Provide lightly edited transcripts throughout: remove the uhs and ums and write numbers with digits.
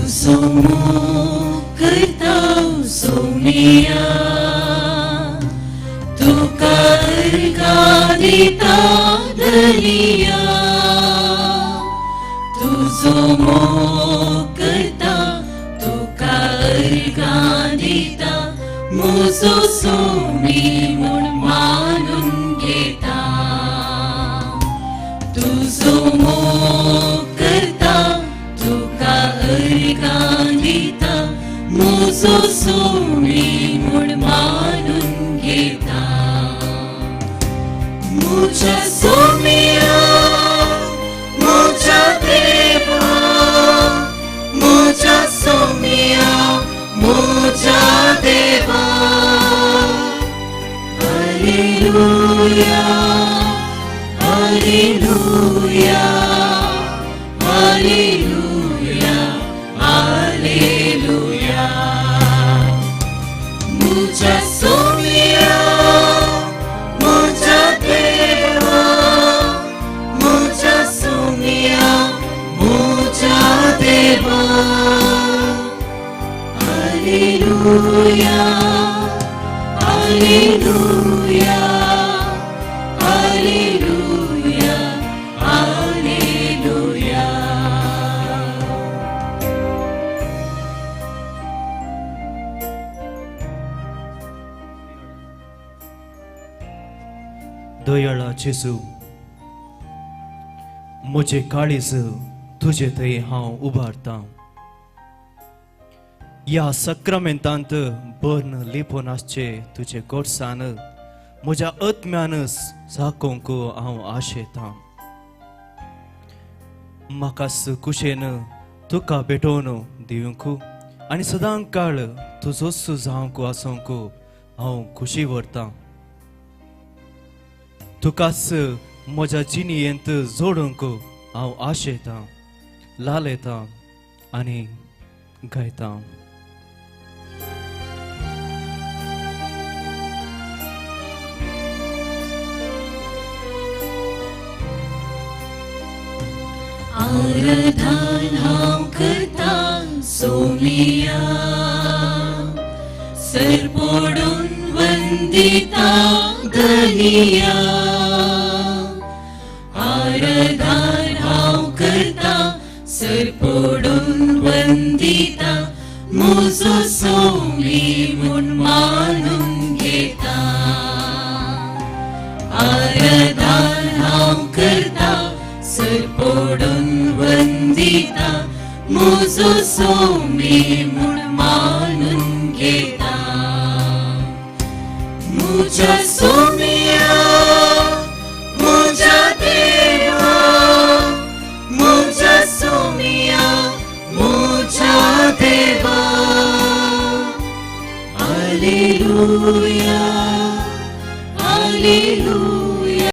तुजो मोग करता सोमिया, तुका अर्घां दिता धनिया. तुजो मोग करता, तुका अर्घां दिता, म्हजो सोमी म्हूण मानून घेता. तुजो मोग करता, तुका अर्घां दिता, म्हजो सोमी म्हूण मानून घेता. म्हज्या सोमिया, म्हज्या देवा, म्हज्या सोमिया, म्हज्या देवा. Hallelujah, hallelujah, hallelujah, hallelujah. म्हज्या सोमिया, म्हज्या देवा, म्हज्या सोमिया, म्हज्या देवा. Hallelujah, hallelujah, hallelujah, hallelujah. दयाळा जेजू, म्हजें काळीज तुजे थंय हांव उबारतां. ह्या सक्रामेंतांत बर्न लिपून आसचे तुजे गोडसान म्हज्या आत्म्यान साकोवंक हांव आशेतां. म्हाका कुशेन तुका भेटोवन दिवंक आनी सदां काळ तुजोच जावंक आसूंक हांव खुशी व्हरतां. तुकाच म्हज्या जिणेंत जोडूंक हांव आशेतां, लालयतां आनी गायतां. आराधन हांव करतां सोमिया, सरपोडून वंदिता धनिया. आराधन हांव करतां, सरपोडून वंदिता, म्हजो सोमी म्हूण मानून घेता. आराधन हांव करतां, सरपोडून वंदिता, म्हजो सोमी म्हूण मानून घेता. म्हज्या सोमिया, म्हज्या देवा, म्हज्या सोमिया, म्हज्या देवा. Hallelujah, hallelujah.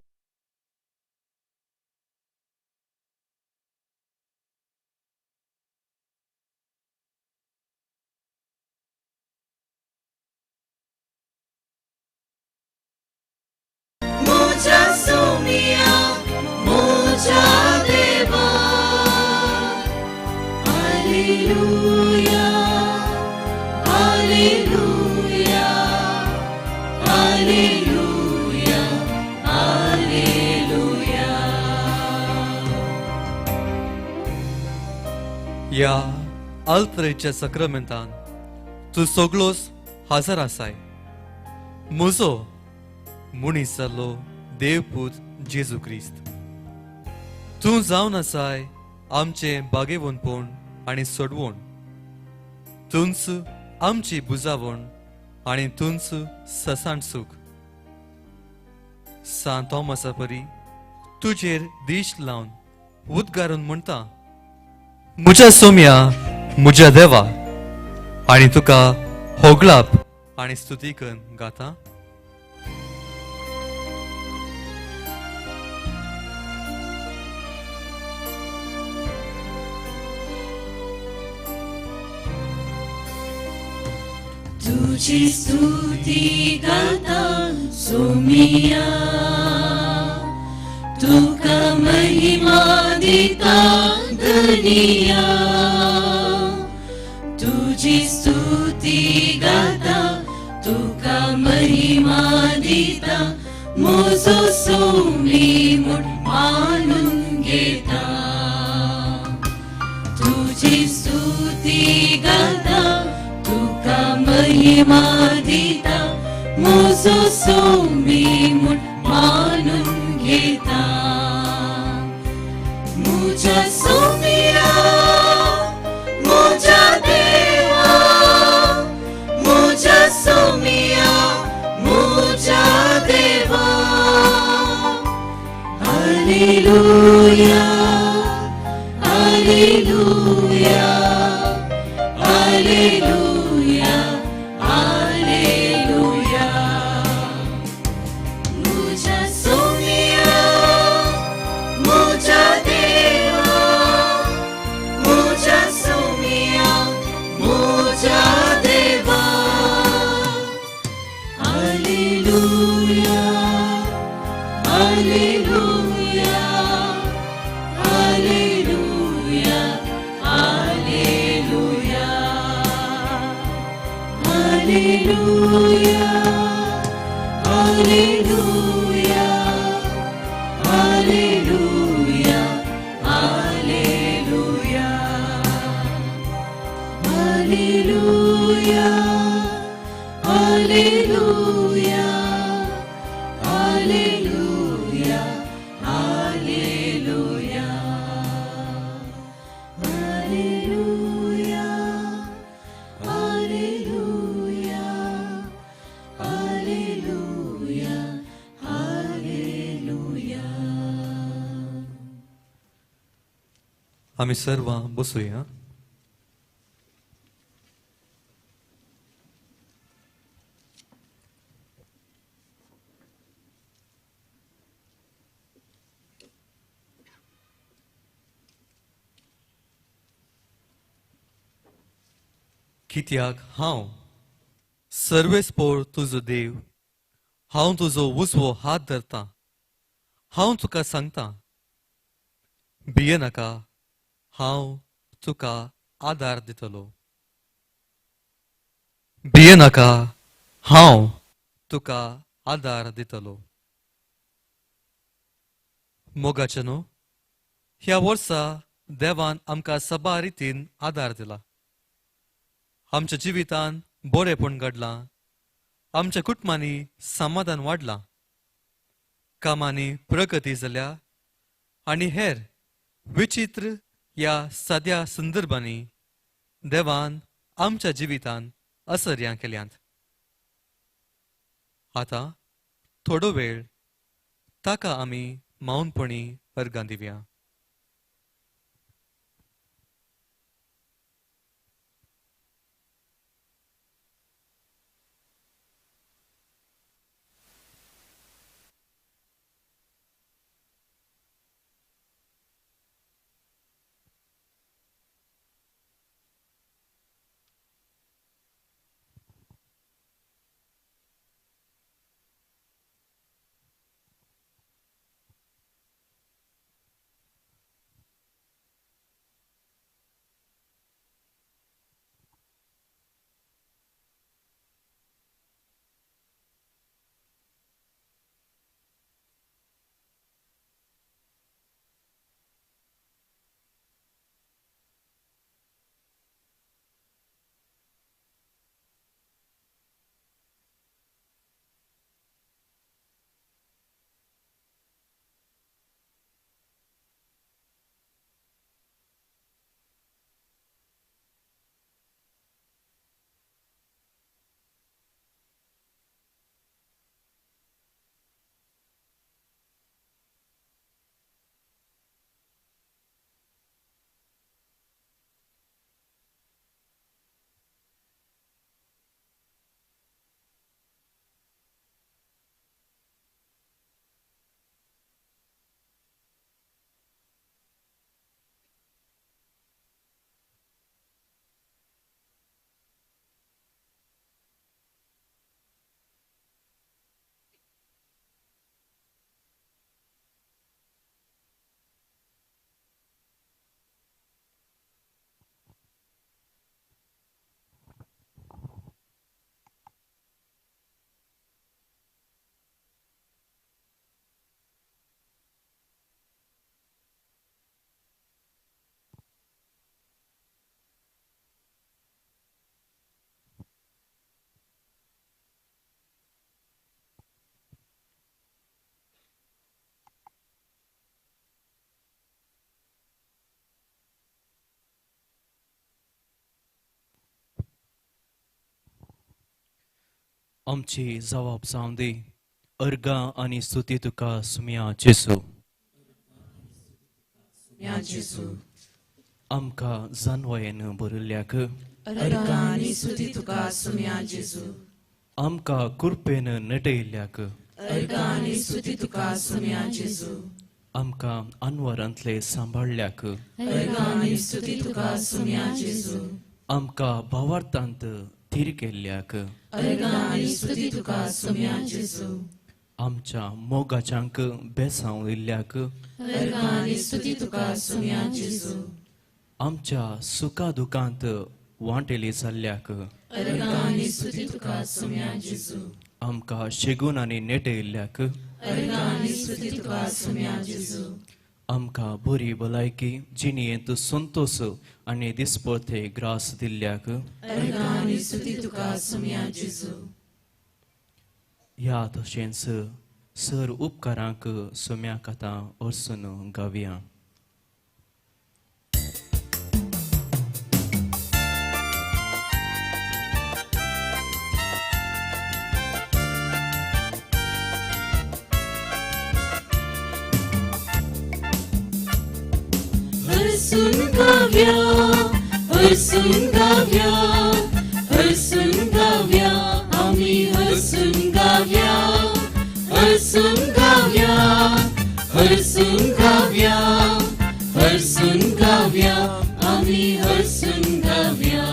म्हज्या सोमिया, म्हज्या देवा. Hallelujah, hallelujah, hallelujah, hallelujah. ह्या आल्तरेच्या सक्रामेंतान तूं सगलोच हजर आसाय. म्हजो मनीस जाल्लो देवपूत जेजू क्रिस्त, तूं जावन आसाय आमचें बागेवनपण आनी सोडवण. तूंच आमची बुजावण आनी तूंच ससाण सूख. सांत थॉमसा परी तुजेर दीश लावन उद्गारून म्हणटा, म्हज्या सोम्या, म्हज्या देवा, आनी तुका होगळाप आनी स्तुती करून गाता. तुझी स्तुती गाता सोमिया, तुका महिमा दिता धनिया. तुजी स्तुती गाता तुका महिमा दिता म्हजो सोमी म्हूण मानून घेता तुजी स्तुती गाता तुका महिमा दिता म्हजो सोमी म्हूण मानून घेता म्हज्या सोमिया म्हज्या देवा म्हज्या सोमिया म्हज्या देवा हालेलुया हालेलुया हालेलुया हालेलुया म्हज्या सोमिया म्हज्या देवा म्हज्या सोमिया म्हज्या देवा hallelujah hallelujah hallelujah hallelujah hallelujah hallelujah hallelujah hallelujah hallelujah hallelujah hallelujah hallelujah hallelujah hallelujah hallelujah hallelujah. आमी सर्वां बसुया. कित्याक हांव सर्वेस्पोर तुजो देव, हांव तुजो उजवो हात धरतां, हांव तुका सांगता भिये नाका, हांव तुका आदार दितलो. भिये नाका, हांव तुका आदार दितलो. मोगाचे न्हू, ह्या वर्सा देवान आमकां सबा रितीन आदार दिला. आमच्या जिवितान बरेपण घडलां, आमच्या कुटुंबांनी समाधान वाडलां, कामांनी प्रगती जाल्या आनी हेर विचित्र ह्या साद्या संदर्भांनी देवान आमच्या जिवितान असर्यां केल्यांत. आतां थोडो वेळ ताका आमी मौनपणी अर्गां दिवया. आमची जवाब जावं दी. अर्गां आनी स्तुती तुका सुम्या जेजू. आमकां जानवयेन भरिल्ल्याक अर्गां आनी स्तुती तुका सुम्या जेजू. आमकां कृपेन नटयिल्ल्याक अर्गां आनी स्तुती तुका सुम्या जेजू. आमकां अनवरांतले सांबाळ्ळ्याक अर्गां आनी स्तुती तुका सुम्या जेजू. आमकां भावार्थांत थीर केल्ल्याक अर्गां आनी स्तुती तुका सुम्या जेजू. आमच्या मोगाच्यांक बेसांव दिल्ल्याक अर्गां आनी स्तुती तुका सुम्या जेजू. आमच्या सुखा दुखांत वांटेली जाल्ल्याक अर्गां आनी स्तुती तुका सुम्या जेजू. आमकां शेगून आनी नेटयिल्ल्याक अर्गां आनी स्तुती तुका सुम्या जेजू. आमकां बरी भलायकी जिणेंत संतोश आनी दिसपडते ग्रास दिल्ल्याक अर्गां आनी स्तुती तुका सुम्या जेजू. ह्या तशेंच सर उपकारांक सुम्याक आतां अर्सून गावया. हरसून गाव्या, हरसून गाव्या, हरसून गाव्या, आमी हरसून गाव्या, हरसून गाव्या, हरसून गाव्या, हरसून गाव्या, आमी हरसून गाव्या.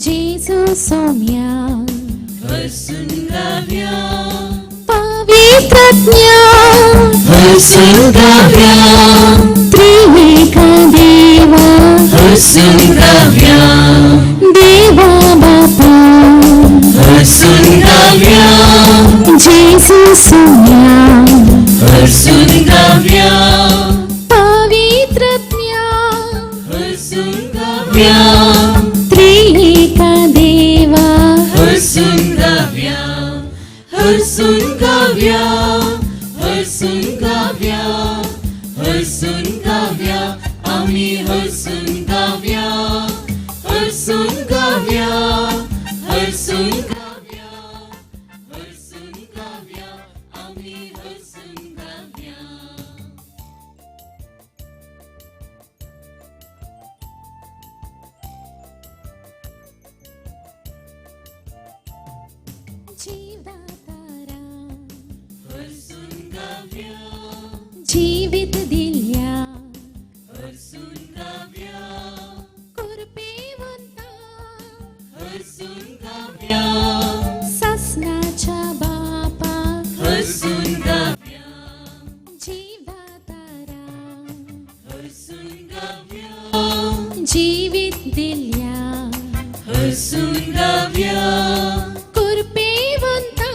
जेजू सोम्या हरसून गाव्या, पवित्रज्ञा हरसून गाव्या, त्रिएक देवा हरसून गाव्या, देवा बापा हरसून गाव्या, जेजू सोम्या हरसून गाव्या, पवित्रज्ञा हरसून गाव्या, त्रिएक देवा हरसून गाव्या, हरसून गाव्या, हरसून गाव्या, हरसून गाव्या, आमी हरसून गाव्या, हरसून गाव्या, हरसून गाव्या, हरसून गाव्या, आमी हरसून गाव्या. जीवदातारा हरसून गाव्या, जीवित दिल्या हरसून गाव्या, कृपेवंता हरसून गाव्या, ससनाच्या बापा हरसून गाव्या, जीवदातारा हरसून गाव्या, जीवित दिल्या हरसून गाव्या, कृपेवंता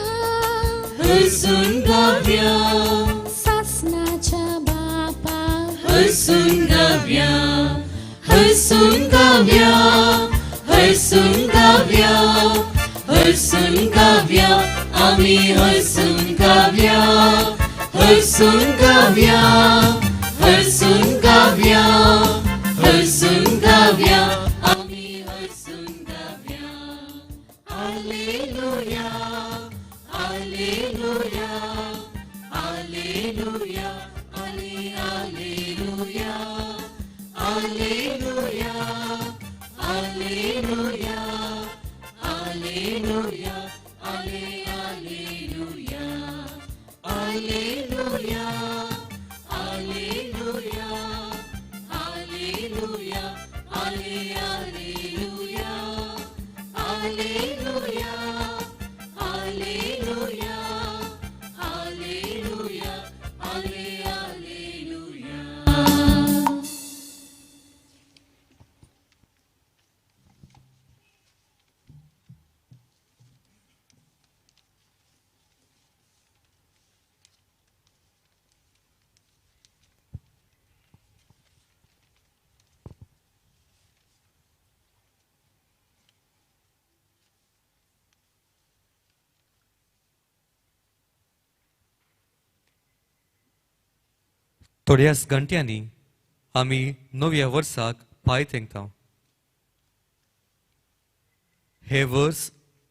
हरसून गाव्या, ससनाच्या बापा हरसून गाव्या, हरसून गाव्या, हरसून गाव्या, हरसून गाव्या, आमी हरसून गाव्या, हरसून गाव्या, हरसून गाव्या, हरसून गाव्या, आमी हरसून गाव्या. Alleluia, alleluia, alleluia, alle alleluia, alleluia, alleluia, alleluia, alle alleluia, alleluia, alleluia, alleluia, alle alleluia, alleluia, alleluia, alleluia, alle alleluia. थोड्याच घंट्यांनी आमी नव्या वर्साक पांय तेंकता. हें वर्स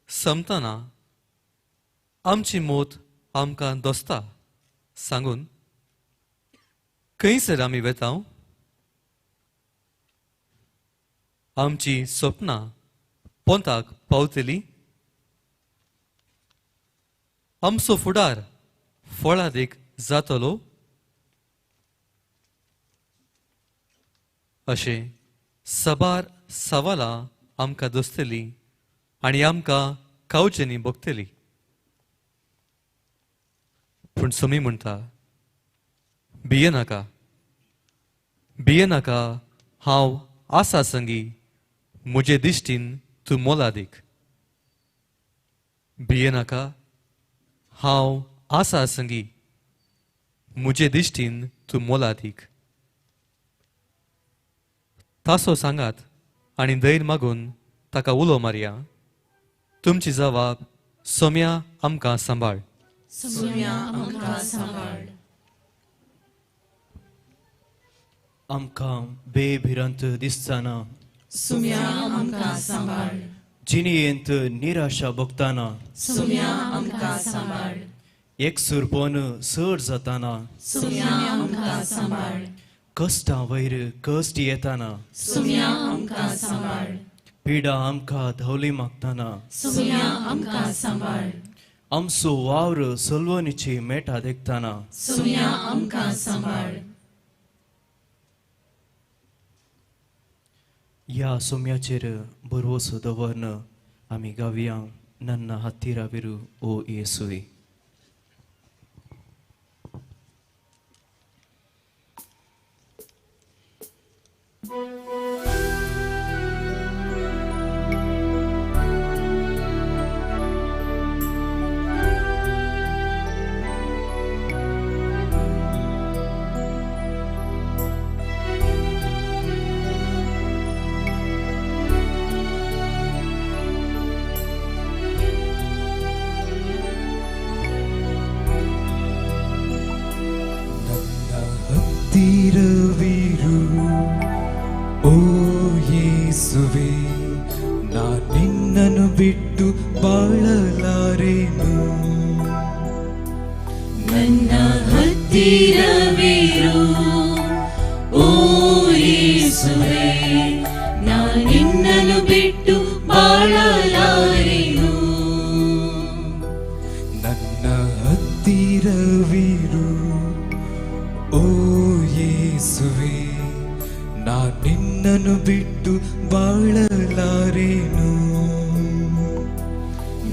संपतना आमची मोत आमकां दोसता सांगून खंयसर आमी वेता? आमची सपनां पोंताक पावतली? आमचो फुडार फळादीक जातलो? अशें सबार सवालां आमकां दोसतली आनी आमकां कावचेनी भोगतली. पूण सोमी म्हणटा, भियेनाका, भियेनाका, हांव आसा संगी, म्हजे दिश्टीन तूं मोलादीक. भियेनाका, हांव आसा संगी, म्हजे दिश्टीन तूं मोलादीक. तासो सांगात आनी धैर्य मागून ताका उलो मारया. तुमची जवाब सोम्या आमकां सांबाळ. सोम्या आमकां सांबाळ. आमकां बेभिरांत दिसतना, सोम्या आमकां सांबाळ. जिणेंत निराशा भोगतना, सोम्या आमकां सांबाळ. एकसूरपण चड जातना, सोम्या आमकां सांबाळ. कश्टां वयर कश्ट येतना, सोम्या आमकां सांबाळ. पिडा आमकां धांवली मागतना, सोम्या आमकां सांबाळ. आमचो वावर सलवणीची मेटा देखतना, सोम्या आमकां सांबाळ. ह्या सोम्याचेर भरवसो दवरन आमी गावया नन्ना हातीरा विरू ओ येसुई. ಹತ್ತಿರವಿರು ಓ ಯೇಸುವೆ, ನಾ ನಿನ್ನನ್ನು ಬಿಟ್ಟು ಬಾಳಲಾರೆನು. ನನ್ನ ಹತ್ತಿರವಿರು ಓ ಯೇಸುವೆ, ನಾ ನಿನ್ನನ್ನು ಬಿಟ್ಟು ಬಾಳಲಾರೆನು. ನನ್ನ ಹತ್ತಿರವಿರು ಓ ಯೇಸುವೆ, ನಾ ನಿನ್ನನ್ನು ಬಿಟ್ಟು ಬಾಳಲಾರೆನು.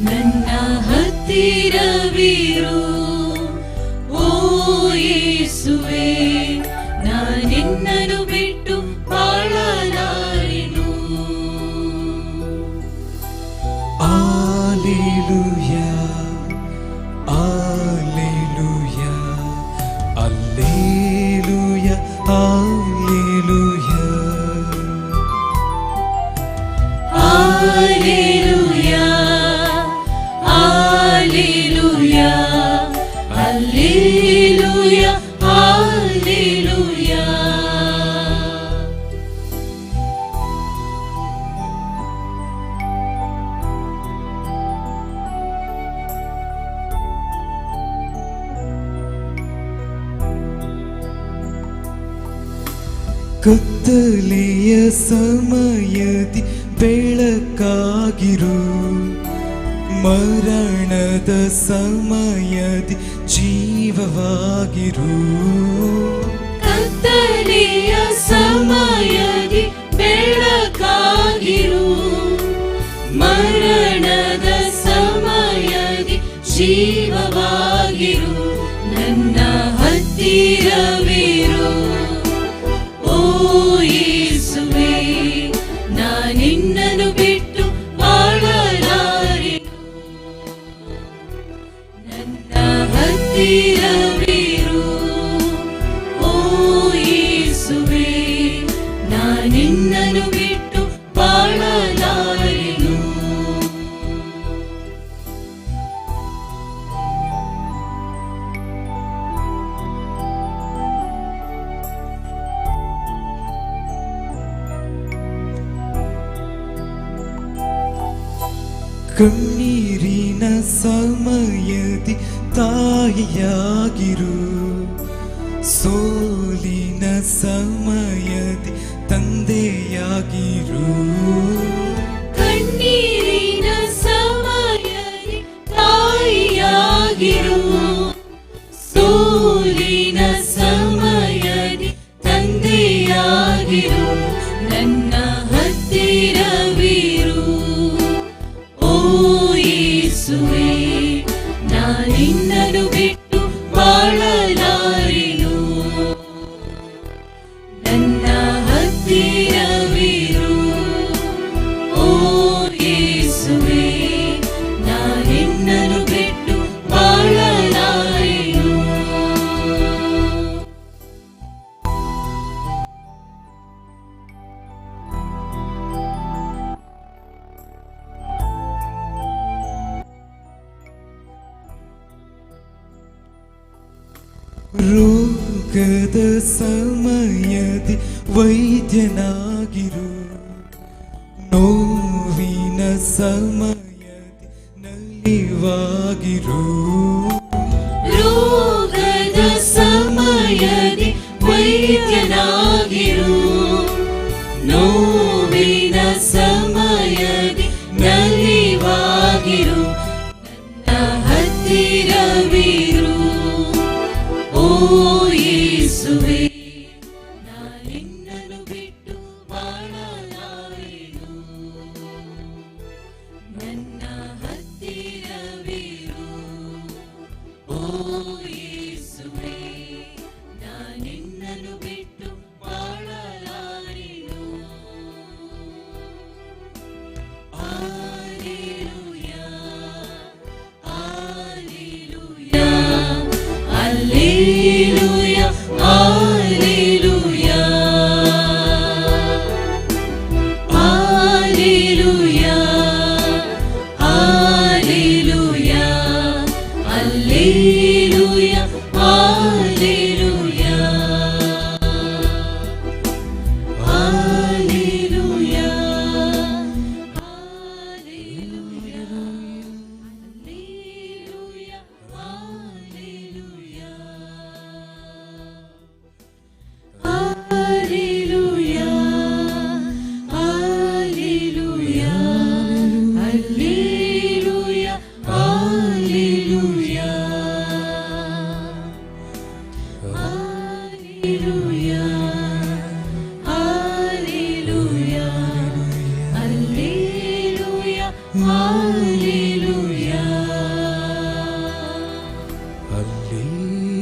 ನನ್ನ ಹತ್ತಿರವಿರು ಓ ಯೇಸುವೆ, ನಾ ನಿನ್ನನ್ನು ಬಿಟ್ಟು ಬಾಳಲಾರೆನು. Alleluia, alleluia, alleluia, alleluia. Alleluia, alleluia, alleluia, alleluia. ಕತ್ತಲೆಯ ಸಮಯದಿ ಬೆಳಕಾಗಿರು, ಮರಣದ ಸಮಯದಿ ಜೀವವಾಗಿರು. ಕತ್ತಲೆಯ ಸಮಯದಿ ಬೆಳಕಾಗಿರು, ಮರಣದ ಸಮಯದಿ ಜೀವವಾಗಿರು. ನನ್ನ ಹತ್ತಿರವಿರು ಓ ಯೇಸುವೆ, ನಾ ನಿನ್ನನ್ನು ಬಿಟ್ಟು ಬಾಳಲಾರೆನು. ನನ್ನ ಹತ್ತಿರವಿರು ಓ ಕಣ್ಣೀರಿನ ಸಮಯದಿ ತಾಯಿಯಾಗಿರು, ಸೋಲಿನ ಸಮಯದಿ ತಂದೆಯಾಗಿರು. ಕಣ್ಣೀರಿನ ಸಮಯದಿ ತಾಯಿಯಾಗಿರು, ಸೋಲಿನ ಸಮಯದಿ ತಂದೆಯಾಗಿರು. ನನ್ನ ಹತ್ತಿರವಿರು ಓ ಯೇಸುವೇ, ನಾನಿನ್ನನು ಬಿಟ್ಟು ಬಾಳಲಾರೆನು. ನನ್ನ ಹತ್ತಿರವಿರು ಓ ಯೇಸುವೇ, ನಾನಿನ್ನನು ಬಿಟ್ಟು ಬಾಳಲಾರೆನು. ರೋಗದ ಸಮಯದಿ ವೈದ್ಯನಾಗಿರು, ನೋವಿನ ಸಮಯದಿ ನಲಿವಾಗಿರು. ರೋಗದ ಸಮಯದಿ ವೈದ್ಯನಾಗಿರು, ನೋವಿನ ಸಮಯದಿ ನಲಿವಾಗಿರು. ನನ್ನ ಹತ್ತಿರವಿರು ಓ ಯೇಸುವೇ, ನಾನಿನ್ನನು ಬಿಟ್ಟು ಬಾಳಲಾರೆನು. ನನ್ನ ಹತ್ತಿರವಿರು ಓ ಯೇಸುವೇ, ನಾನಿನ್ನನು ಬಿಟ್ಟು ಬಾಳಲಾರೆನು. Alleluia, alleluia, alleluia, alleluia, alleluia, alleluia, alleluia, alleluia, alleluia, alleluia, alleluia, alleluia, alleluia, alleluia, alleluia, alleluia, alleluia, alleluia, alleluia, alleluia.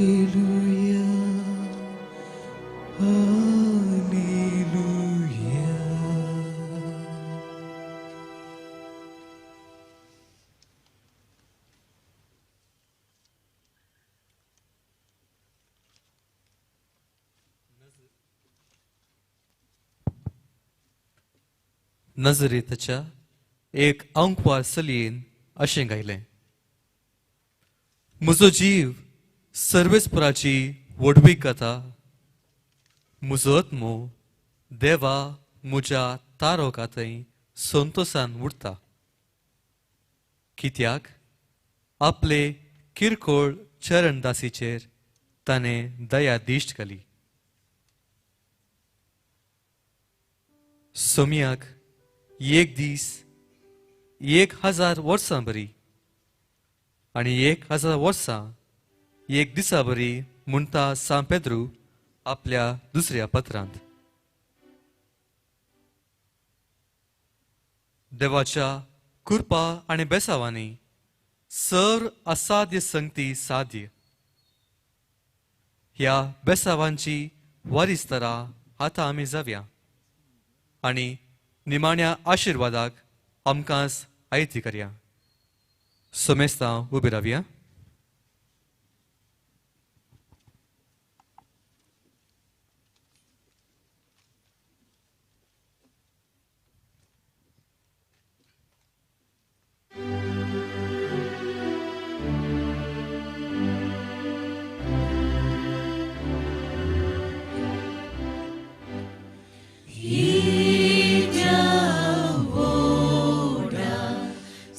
Alleluia, alleluia. नजरेताच्या एक आंकवार चलयेन अशें गायलें, म्हजो जीव सर्वेस्पराची व्हडवीक गाता, म्हजो आत्मो देवा म्हज्या तारोका थंय संतोसान उरता. कित्याक आपले किरकोळ चरणदासीचेर ताणें दया दिश्ट घाली. सोम्याक एक दीस 1000 वर्सां बरी आनी 1000 वर्सां एक दिसा बरी म्हणटा सांत पेद्रू आपल्या दुसऱ्या पत्रांत. देवाच्या कृपा आनी बेसावांनी सर असाध्य संगती साध्य. ह्या बेसावांची वारिसदारां आतां आमी जावया आनी निमाण्या आशिर्वादाक आमकां आयती करया. समेस्तां उबी रावया.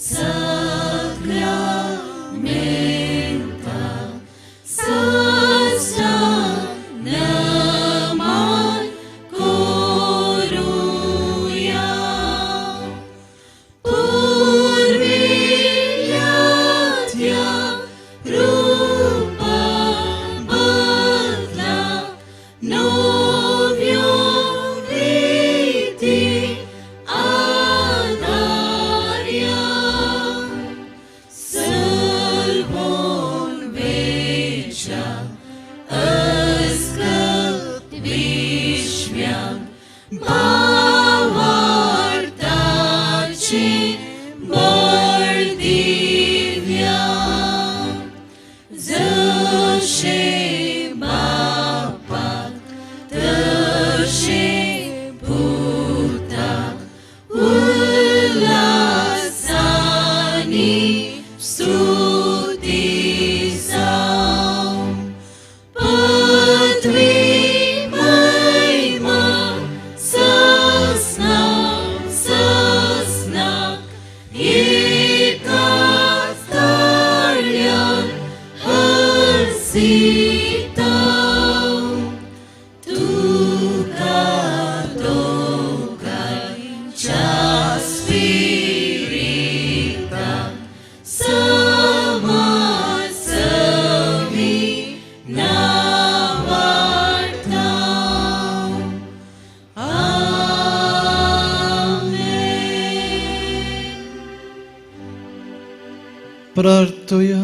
Sa पांचव्यांक भावार्थाचें बळ दिव्या जशें बापाक तशें पुताक उल्हासानी स्तुती जावं पदवी महिमा ससना ससनाक एकाच ताळ्यान हर्षिता तुका दोगांयच्या स्पिरिताक समसमी नावाडता. आमेन. प्रार्थुया.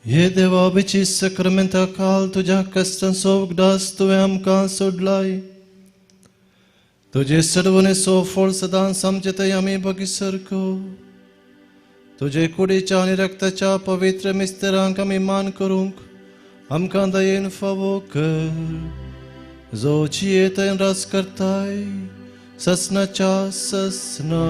हे देवा बिची सक्रामेंता काल तुज्या कश्टांचो उगडास तुवें आमकां सोडलाय. तुजे सर्वनेचो फळ सदांच आमचे थंय आमी बगीसरको. तुजे कुडीच्या आनी रक्ताच्या पवित्र मिस्तरांक आमी मान करूंक आमकां दयेन फावो कर. जो जियेतय रास करताय ससनाच्या ससना.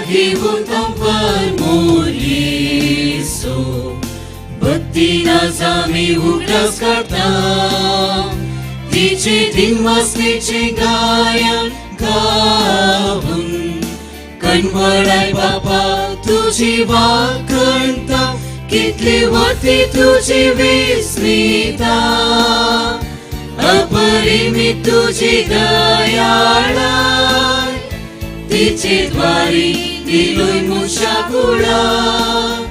घेऊन तंवर मोरयेसो भक्तीन आमी उगडास काडटा तिचे दिनवासनेचे गायन गावून कणवळाय बापा तुजी वाखणता कितली वती तुजी विस्मिता अपरिमित तुजी दयाळाय तिचे द्वारी दिलोय मनशा कुळाक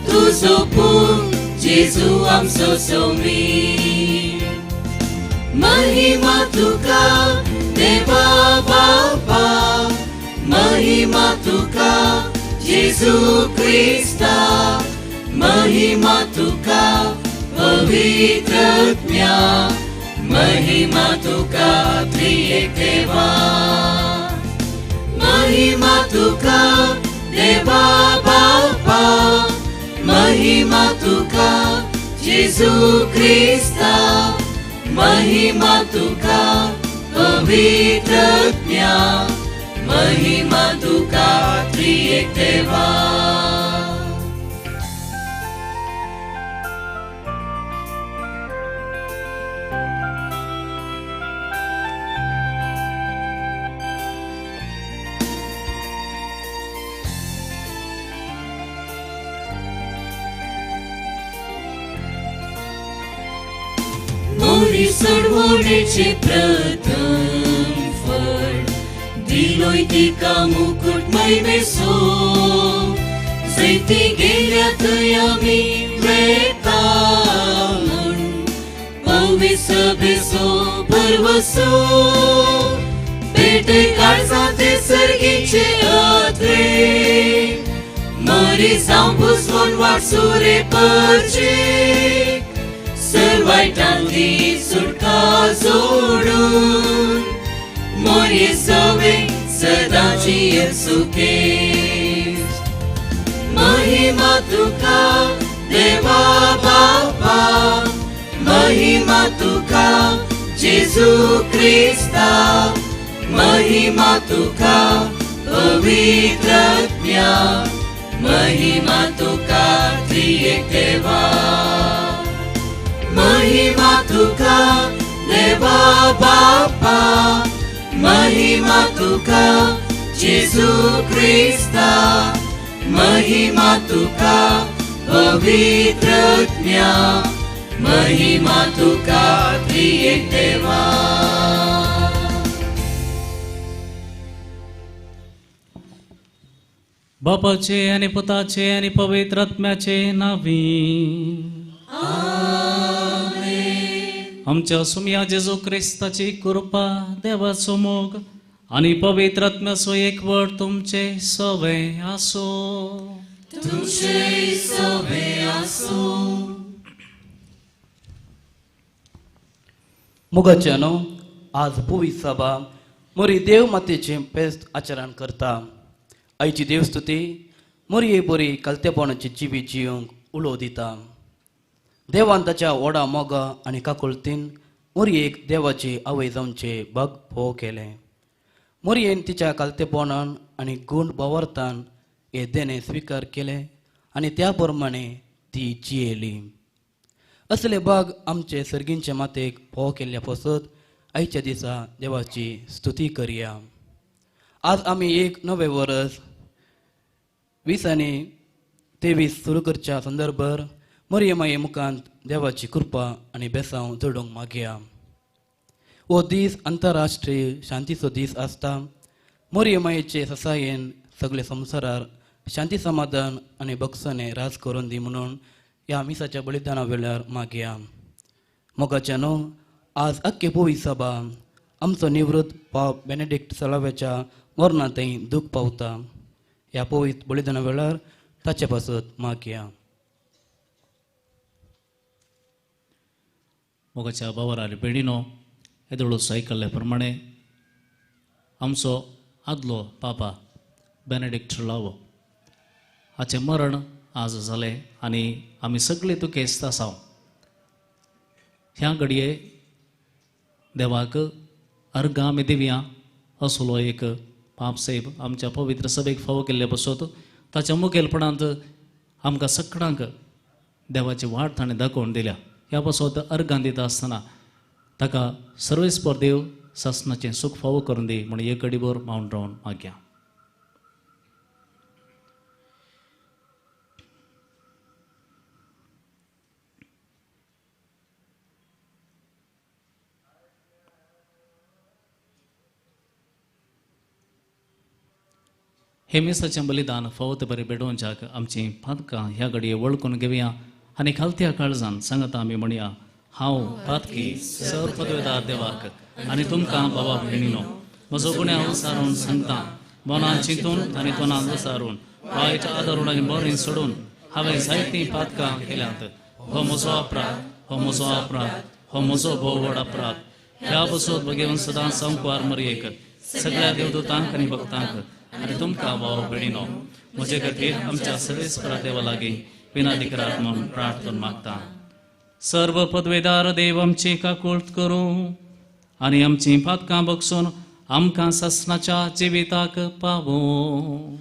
तुजो पूत जेजू आमचो सोमी महिमा तुका देवा बापा महिमा तुका जेजू क्रिस्ता महिमा तुका पवित्र आत्म्या महिमा तुका त्रिएक देवा महिमा तुका देवा बापा महिमा तुका जेजू क्रिस्ता महिमा तुका पवित्र आत्म्या महिमा तुका त्रिएक देवा। मोरी सडवणेचे प्रथम फळ दिलोय तिका मुकुट महिमेसो जैती गेल्या थंय आमी वेता म्हूण पवी सभेचो भरवसो पेटय काळजांत सर्गीचे अत्रे मोरी जावं भुजवण वाटसुरे परचे सर्वायटांतली सुटका जोडून मोरये सवे सदांची सुखेस्त महिमा तुका देवा बापा महिमा तुका जेजू क्रिस्ता महिमा तुका पवित्र आत्म्या महिमा तुका त्रिएक देवा महिमा तुका देवा बापा महिमा तुका जेजू क्रिस्ता महिमा तुका पवित्र आत्म्या महिमा तुका त्रिएक देवा। बापाचे आणि पुताचे आणि पवित्र आत्म्याचे नावी आमच्या सुमया जेजू क्रिस्ताची कृपा देवाचो मोग आणि पवित्र आत्म्याचो एकवट तुमचे सवे आसो तुमचे सवे आसो। मोगाच्यानो आज पुवी सभा मोरी देव मातेचें फेस्त आचरण करता। आयची देवस्तुती मोरये बरी कलतेपणाची जिवीत जिवंक उलो दिता। देवान ताच्या व्हडा मोगा आनी काकुळतीन मोरयेक देवाची आवय जावचे भाग फोव केलें। मोरयेन तिच्या कालतेपणान आनी गूण भावार्थान हें देणें स्विकार केलें आनी त्या प्रमाणे ती जियेली। असले भाग आमचे सर्गींचे मातेक फोव केल्ल्या पासत आयच्या दिसा देवाची स्तुती करया। आज आमी एक नवें वर्स 20 आनी 23 सुरू करच्या संदर्भार मरियम माये मुखांत देवाची कृपा आनी बेसांव जोडूंक मागया। हो दीस आंतरराष्ट्रीय शांतीचो दीस आसता। मरियम मायेचे ससायेन सगळे संवसारार शांती समाधान आनी बक्षाने राज करून दी म्हणून ह्या मिसाच्या बलिदाना वेळार मागया। मोगाच्यानो आज अख्खे पोवी सभा आमचो निवृत्त पाप बेनेडिक्ट सलाव्याच्या मरणांतय दूख पावता। ह्या पवित्र बलिदाना वेळार ताचे पासत मागया। मोगाच्या बावर आनी भयणीनो येदोळो आयकल्ले प्रमाणे आमचो आदलो पापा बेनेडिक्ट लावो हाचें मरण आज जालें आनी आमी सगळे दुखेस्त आसा। ह्या घडये देवाक अर्घां आमी दिवया असलो एक पाप साहेब आमच्या पवित्र सभेक फावो केल्ले बसत ताच्या मुखेलपणांत आमकां सगळ्यांक देवाची वाट ताणें दाखोवन दिल्या. ह्या पासत अर्गां दिता आसतना ताका सर्वेस्पर देव सासनाचें सूख फावो करून दी म्हूण एक घडीभर मावन रावन मागया. हे मिसाचें बलिदान फावो ते बरें भेटोवच्याक आमचीं पातकां ह्या घडये वळखून घेवया आनी खालत्या काळजान सांगता आमी म्हणया, हांव पातकी सर पदवेदार देवाक आनी तुमकां बाबा भयणीनो म्हजो गुन्यांव विचारून सांगता. मनान चिंतून आनी तोंडान विचारून वायट आदरून आनी बरें सोडून हांवें जायतीं पातकां केल्यांत. हो म्हजो अपराध, हो म्हजो अपराध, हो म्हजो भोव व्हड अपराध. ह्या बसोत बगेवन सदां संकवार मरयेक सगळ्या देवदूतांक आनी भक्तांक आनी तुमकां भाव भयणीनो म्हजे खातीर आमच्या सर्वेस्परा देवा लागीं विनादी करात म्हूण प्रार्थना मागता. सर्व पदवेदार देव आमची काकूळत करूं आनी आमचीं पातकां बगसून आमकां सासणाच्या जिविताक पावूं.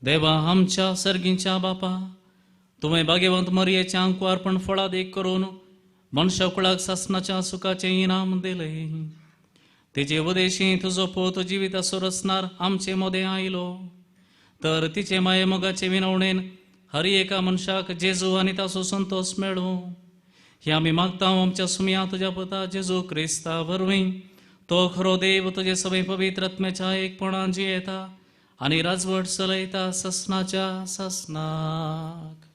देवा आमच्या सर्गींच्या बापा, तुवें भाग्यवंत मरयेचें आंकवारपण फळादीक करून मनशाकुळाक सासणाच्या सुखाचें इनाम दिलें. तिचे उदेशी तुजो पूत जिविताचो रचणार आमचे मदें आयलो तर तिचे माये मोगाचे विनवणेन हर एका मनशाक जेजू आनी ताचो संतोश मेळूं. हे आमी मागता आमच्या सुमया तुज्या पुता जेजू क्रिस्ता वरवीं. तो खरो देव तुजे सगळे पवित्र आत्म्याच्या एकपणान जियेता आनी राजवट चलयता ससनाच्या ससनाक.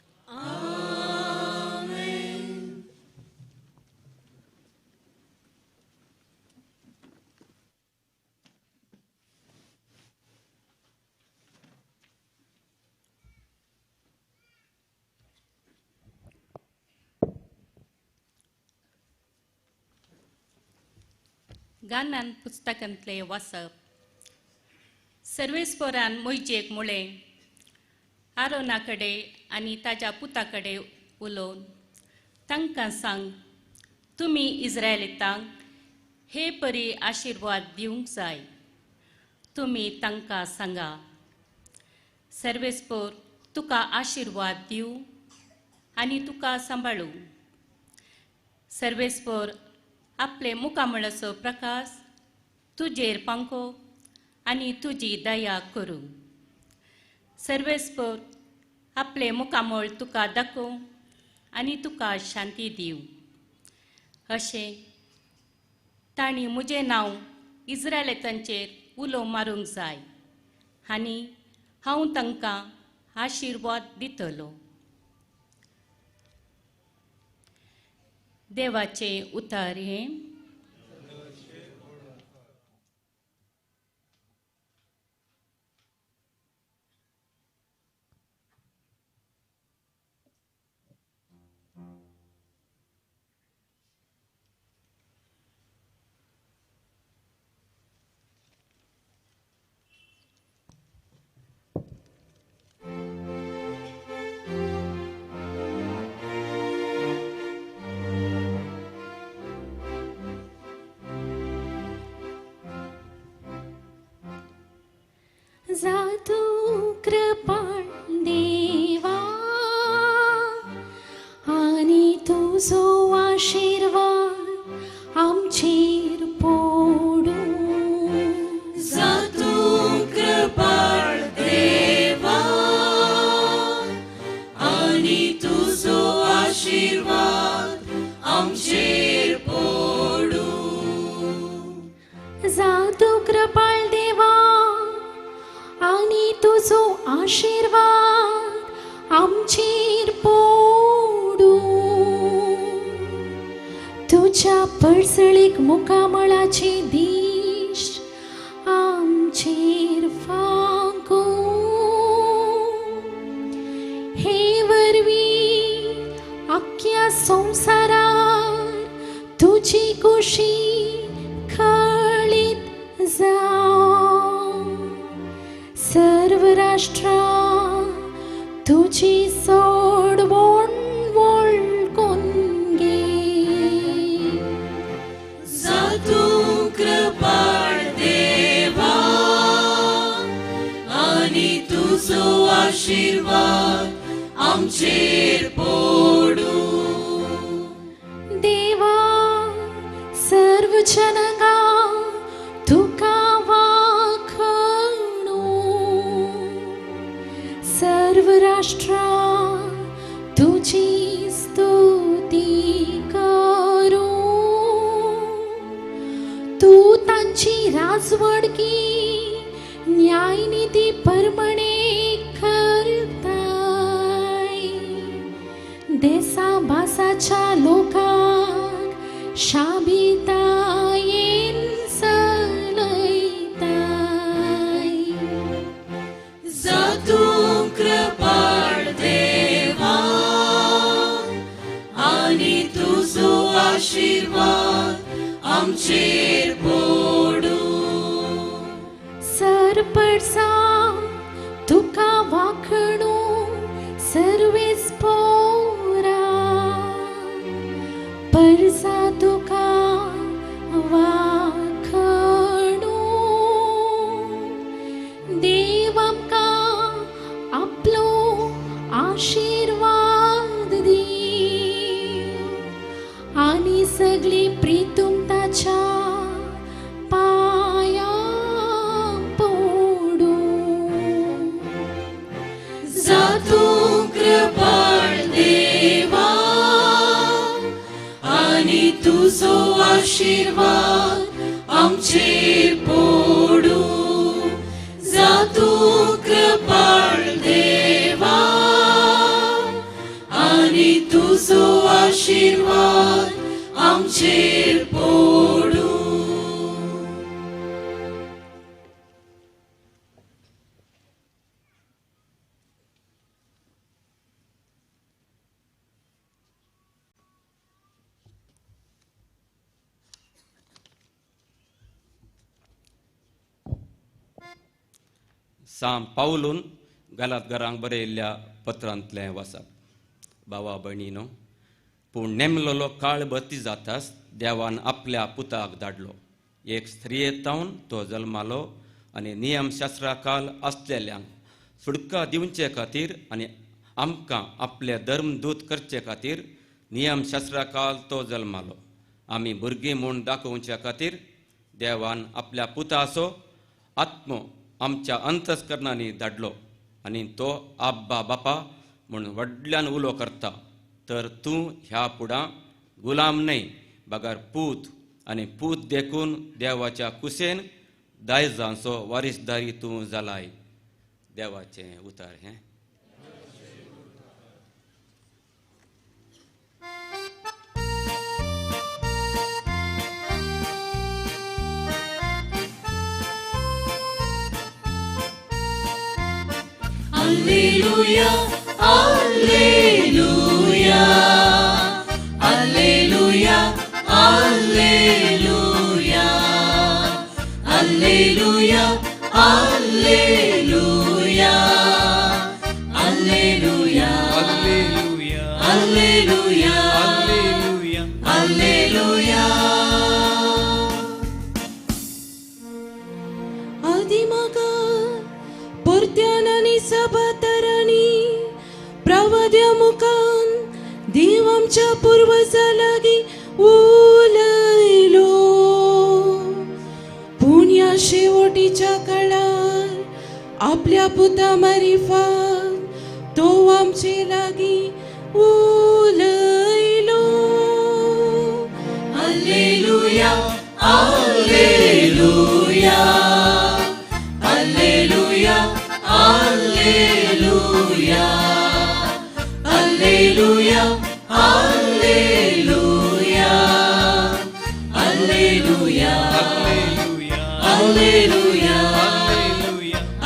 गानान पुस्तकांतले वाचप. सर्वेस्परान मोयजेक मुळें आरोना कडेन आनी ताज्या पुता कडेन उलोवन तांकां सांग, तुमी इस्रायलितांक हे परी आशिर्वाद दिवंक जाय. तुमी तांकां सांगा, सर्वेस्पर तुका आशिर्वाद दिवं आनी तुका सांबाळूं. सर्वेस्पर आपले मुखामळाचो प्रकाश तुजेर पांखो आनी तुजी दया करूं. सर्वेस्पर आपले मुखामळ तुका दाखोवं आनी तुका शांती दिवं. अशें तांणी म्हजें नांव इस्रायलांचेर उलो मारूंक जाय आनी हांव तांकां आशिर्वाद दितलो. देवाचें उतार हें. जातू कृपाळ देवा आनी तुजो आशिर्वाद आमचेर पडूं. जातू कृपाळ देवा आनी तुजो आशिर्वाद आमचेर पडूं. जातू कृपाळ देवा आनी तुजो आशिर्वाद आमचेर पडूं. तुज्या परसळीक मुखामळाचे दीश आमचेर फांकूं. हे वरवीं आख्या संवसारार तुजी खुशी खळीत जावं. सर्व राष्ट्रां तुजी सोडवण वळखून घे. जातू कृपाळ देवा आनी तुजो आशिर्वाद आमचेर पडूं. देवा सर्व जनगां तुका सर्व राष्ट्रां तुजी स्तुती करूं. तूं तांची राजवडकी न्यायनिती परमणे करताय. देसा भासाच्या लोकांक शाबितायेन चलयताय. जातू कृपाळ देवा आनी तुजो आशिर्वाद आमचेर पडूं. सरपरसा तुका वाखणू सर्वेस पोरा परसा तुका वाखणू. देव आमकां आपलो आशिर्वाद दी आनी सगळी प्रितुम ताच्या पा तुजो आशीर्वाद आमचेर पडूं, जातूं कृपाळ देवा आनी तुजो आशीर्वाद आमचेर पडूं. साम पावलून गालातगरांक बरयल्ल्या पत्रांतलें वाचप. भावा भयणीनो, पूण नेमलेलो काळ भरती जाताच देवान आपल्या पुताक धाडलो. एक स्त्रियेतावन तो जल्मालो आनी नियमशास्त्रा काल आसलेल्यांक सुटका दिवचे खातीर आनी आमकां आपले धर्मदूत करचे खातीर नियमशास्त्रा काल तो जल्मालो. आमी भुरगीं म्हूण दाखोवच्या खातीर देवान आपल्या पुताचो आत्मो आमच्या अंतस्करणांनी धाडलो आनी तो आब्बा बापा म्हूण व्हडल्यान उलो करता. तर तूं ह्या फुडां गुलाम न्हय बगर पूत, आनी पूत देखून देवाच्या कुसेन दायजांचो वारीसदारी तूं जालाय. देवाचें उतर हें. Alleluia, Alleluia, Alleluia, Alleluia, Alleluia, Alleluia, Alleluia, Alleluia, Alleluia, Alleluia. आदिमगा परत्यान सभातरांनी प्रवाद्या मुखान देव आमच्या पुर्वजा लागीं उलयलो. पूण ह्या शेवटीच्या काळार आपल्या पुता मारिफात तो आमचे लागीं उलयलो. Alleluia, Alleluia, Alleluia, Alleluia, Alleluia, Alleluia, Alleluia, Alleluia,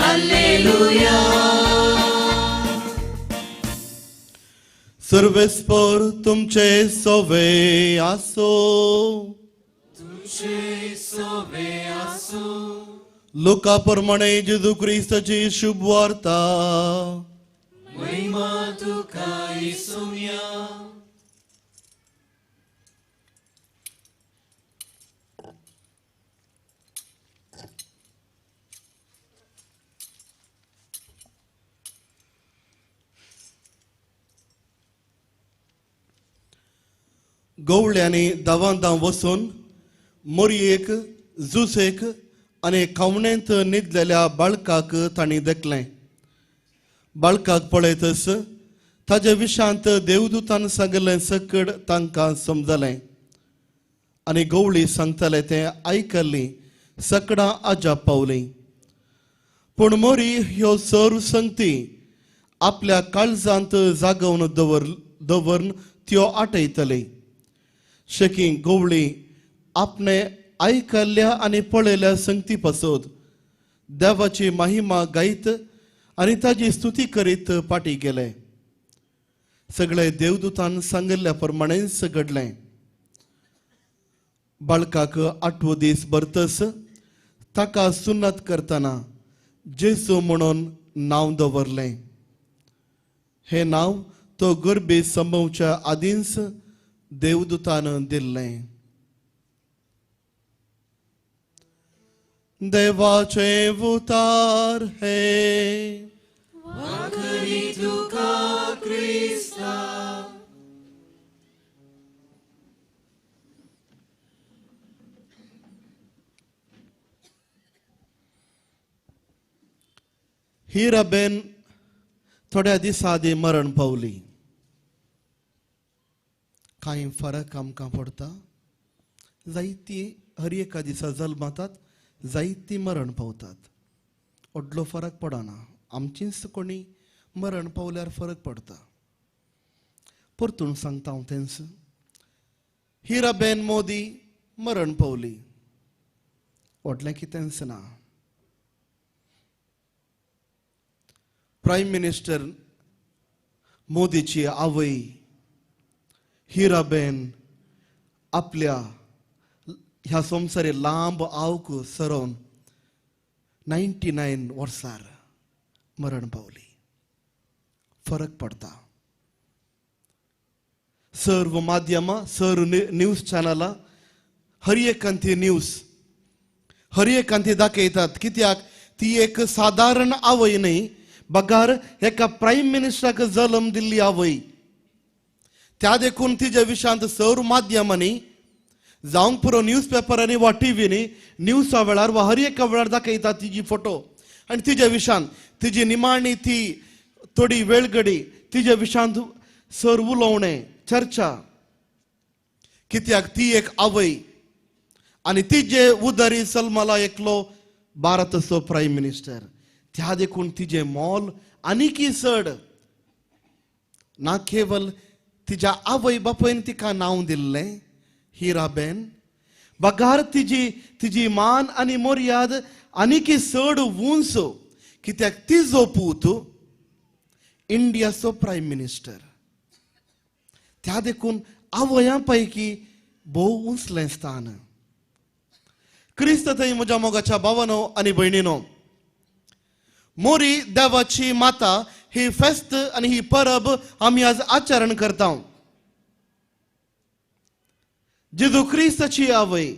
Alleluia. सर्वेस्पर तुमचे सोवे आसो, तुमचे सोवे आसो. लुका प्रमाणे जेजू क्रिस्ताची शुभ वार्ता. महिमा तुका येसुया. गवळ्यांनी धांवान धांव वचून मोरयेक, जुसेक आनी खावणेंत न्हिदलेल्या बाळकाक तांणी देखलें. बाळकाक पळयतच ताजे विशांत देवदूतान सांगिल्लें सकड तांकां समजलें आनी गवळी सांगताले तें आयकल्लीं सकडां आजाप पावलीं. पूण मोरी ह्यो सर्व संगती आपल्या काळजांत जागोवन दवरून त्यो आटयतली. शेकी गवळी आपणे आयकल्ल्या आनी पळयल्या संगती पासत देवाची महिमा गायत आनी ताजी स्तुती करीत पाटी गेले. सगळे देवदूतान सांगिल्ल्या प्रमाणेच घडलें. बाळकाक आठवो दीस भरतच ताका सुन्नत करतना जेजू म्हणून नांव दवरलें. हें नांव तो गर्भी संभवच्या आदींच देवदूतान दिल्लें. देवाचे उतार हे वाखरी तुका क्रिस्ता. हिराबेन थोड्या दिसां आदीं मरण पावली. कांय फरक आमकां पडटा? जायतीं हर एका दिसा जल्मतात, जायतीं मरण पावतात. व्हडलो फरक पडना. आमचींच कोणी मरण पावल्यार फरक पडता. परतून सांगता हांव तेंच, हिराबेन मोदी मरण पावली, व्हडलें कितेंच ना. प्रायम मिनिस्टर मोदीची आवय हिराबेन आपल्या ह्या संवसारी लांब आवक सरोवन 99 वर्सार मरण पावली. फरक पडता. सर्व माध्यमां, सर्व न्यूज चॅनलां हर एकांती न्यूज हर एकांती दाखयतात. कित्याक ती एक सादारण आवय न्हय, बगार एका प्रायम मिनिस्टराक जल्म दिल्ली आवय. त्या देखून तिज्या विशयांत सर्व माध्यमांनी जावंक पुरो न्यूज पेपरांनी वा टिव्हीनी न्यूजा वेळार वा हर एका वेळार दाखयतात तिजी फोटो आनी तिज्या विशयांत तिजी निमाणी ती थोडी वेळगडी तिज्या विशयांत सर्व उलोवणें चर्चा. कित्याक ती एक आवय आनी तिजे उदरी सलमाला एकलो भारताचो प्रायम मिनिस्टर. त्या देखून तिजें मोल आनीकय चड. ना केवल तिज्या आवय बापायन तिका नांव दिल्लें हिराबेन, बगार तिजी तिजी मान आनी मर्याद आनीकय चड उंच. कित्याक तिजो पूत इंडियाचो प्रायम मिनिस्टर. त्या देखून आवयां पैकी भोव उंचलें स्थान. क्रिस्त थंय म्हज्या मोगाच्या भावानो आनी भयणीनो, मोरी देवाची माता ही फेस्त आनी ही परब आमी आज आचरण करता. जेजू क्रिस्ताची आवय,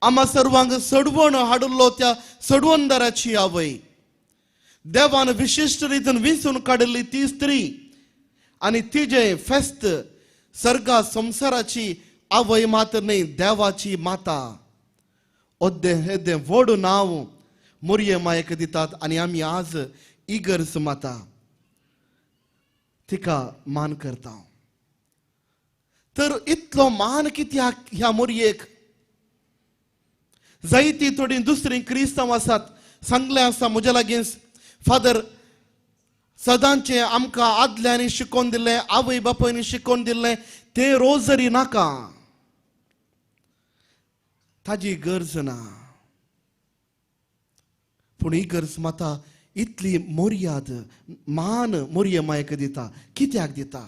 आमा सर्वांक सडवण हाडिल्लो त्या सडवणदाराची आवय, देवान विशिश्ट रितीन विंचून काडिल्ली ती स्त्री आनी तिजें फेस्त सर्गा संवसाराची आवय मात न्हय, देवाची माता. अद्दें येदें व्हड नांव मोरये मायेक दितात आनी आमी आज इगर्ज माता तिका मान करता. तर इतलो मान कित्याक ह्या मोरयेक? जायती थोडी दुसरी क्रिस्तांव आसात, सांगलें आसा म्हज्या लागीं, फादर सदांचें आमकां आदल्यांनी शिकोवन दिल्लें, आवय बापायनी शिकोवन दिल्लें तें रोजरी नाका, ताजी गरज ना. पूण ही गरज माता इतली मर्याद मान मोरये मायक दिता, कित्याक दिता?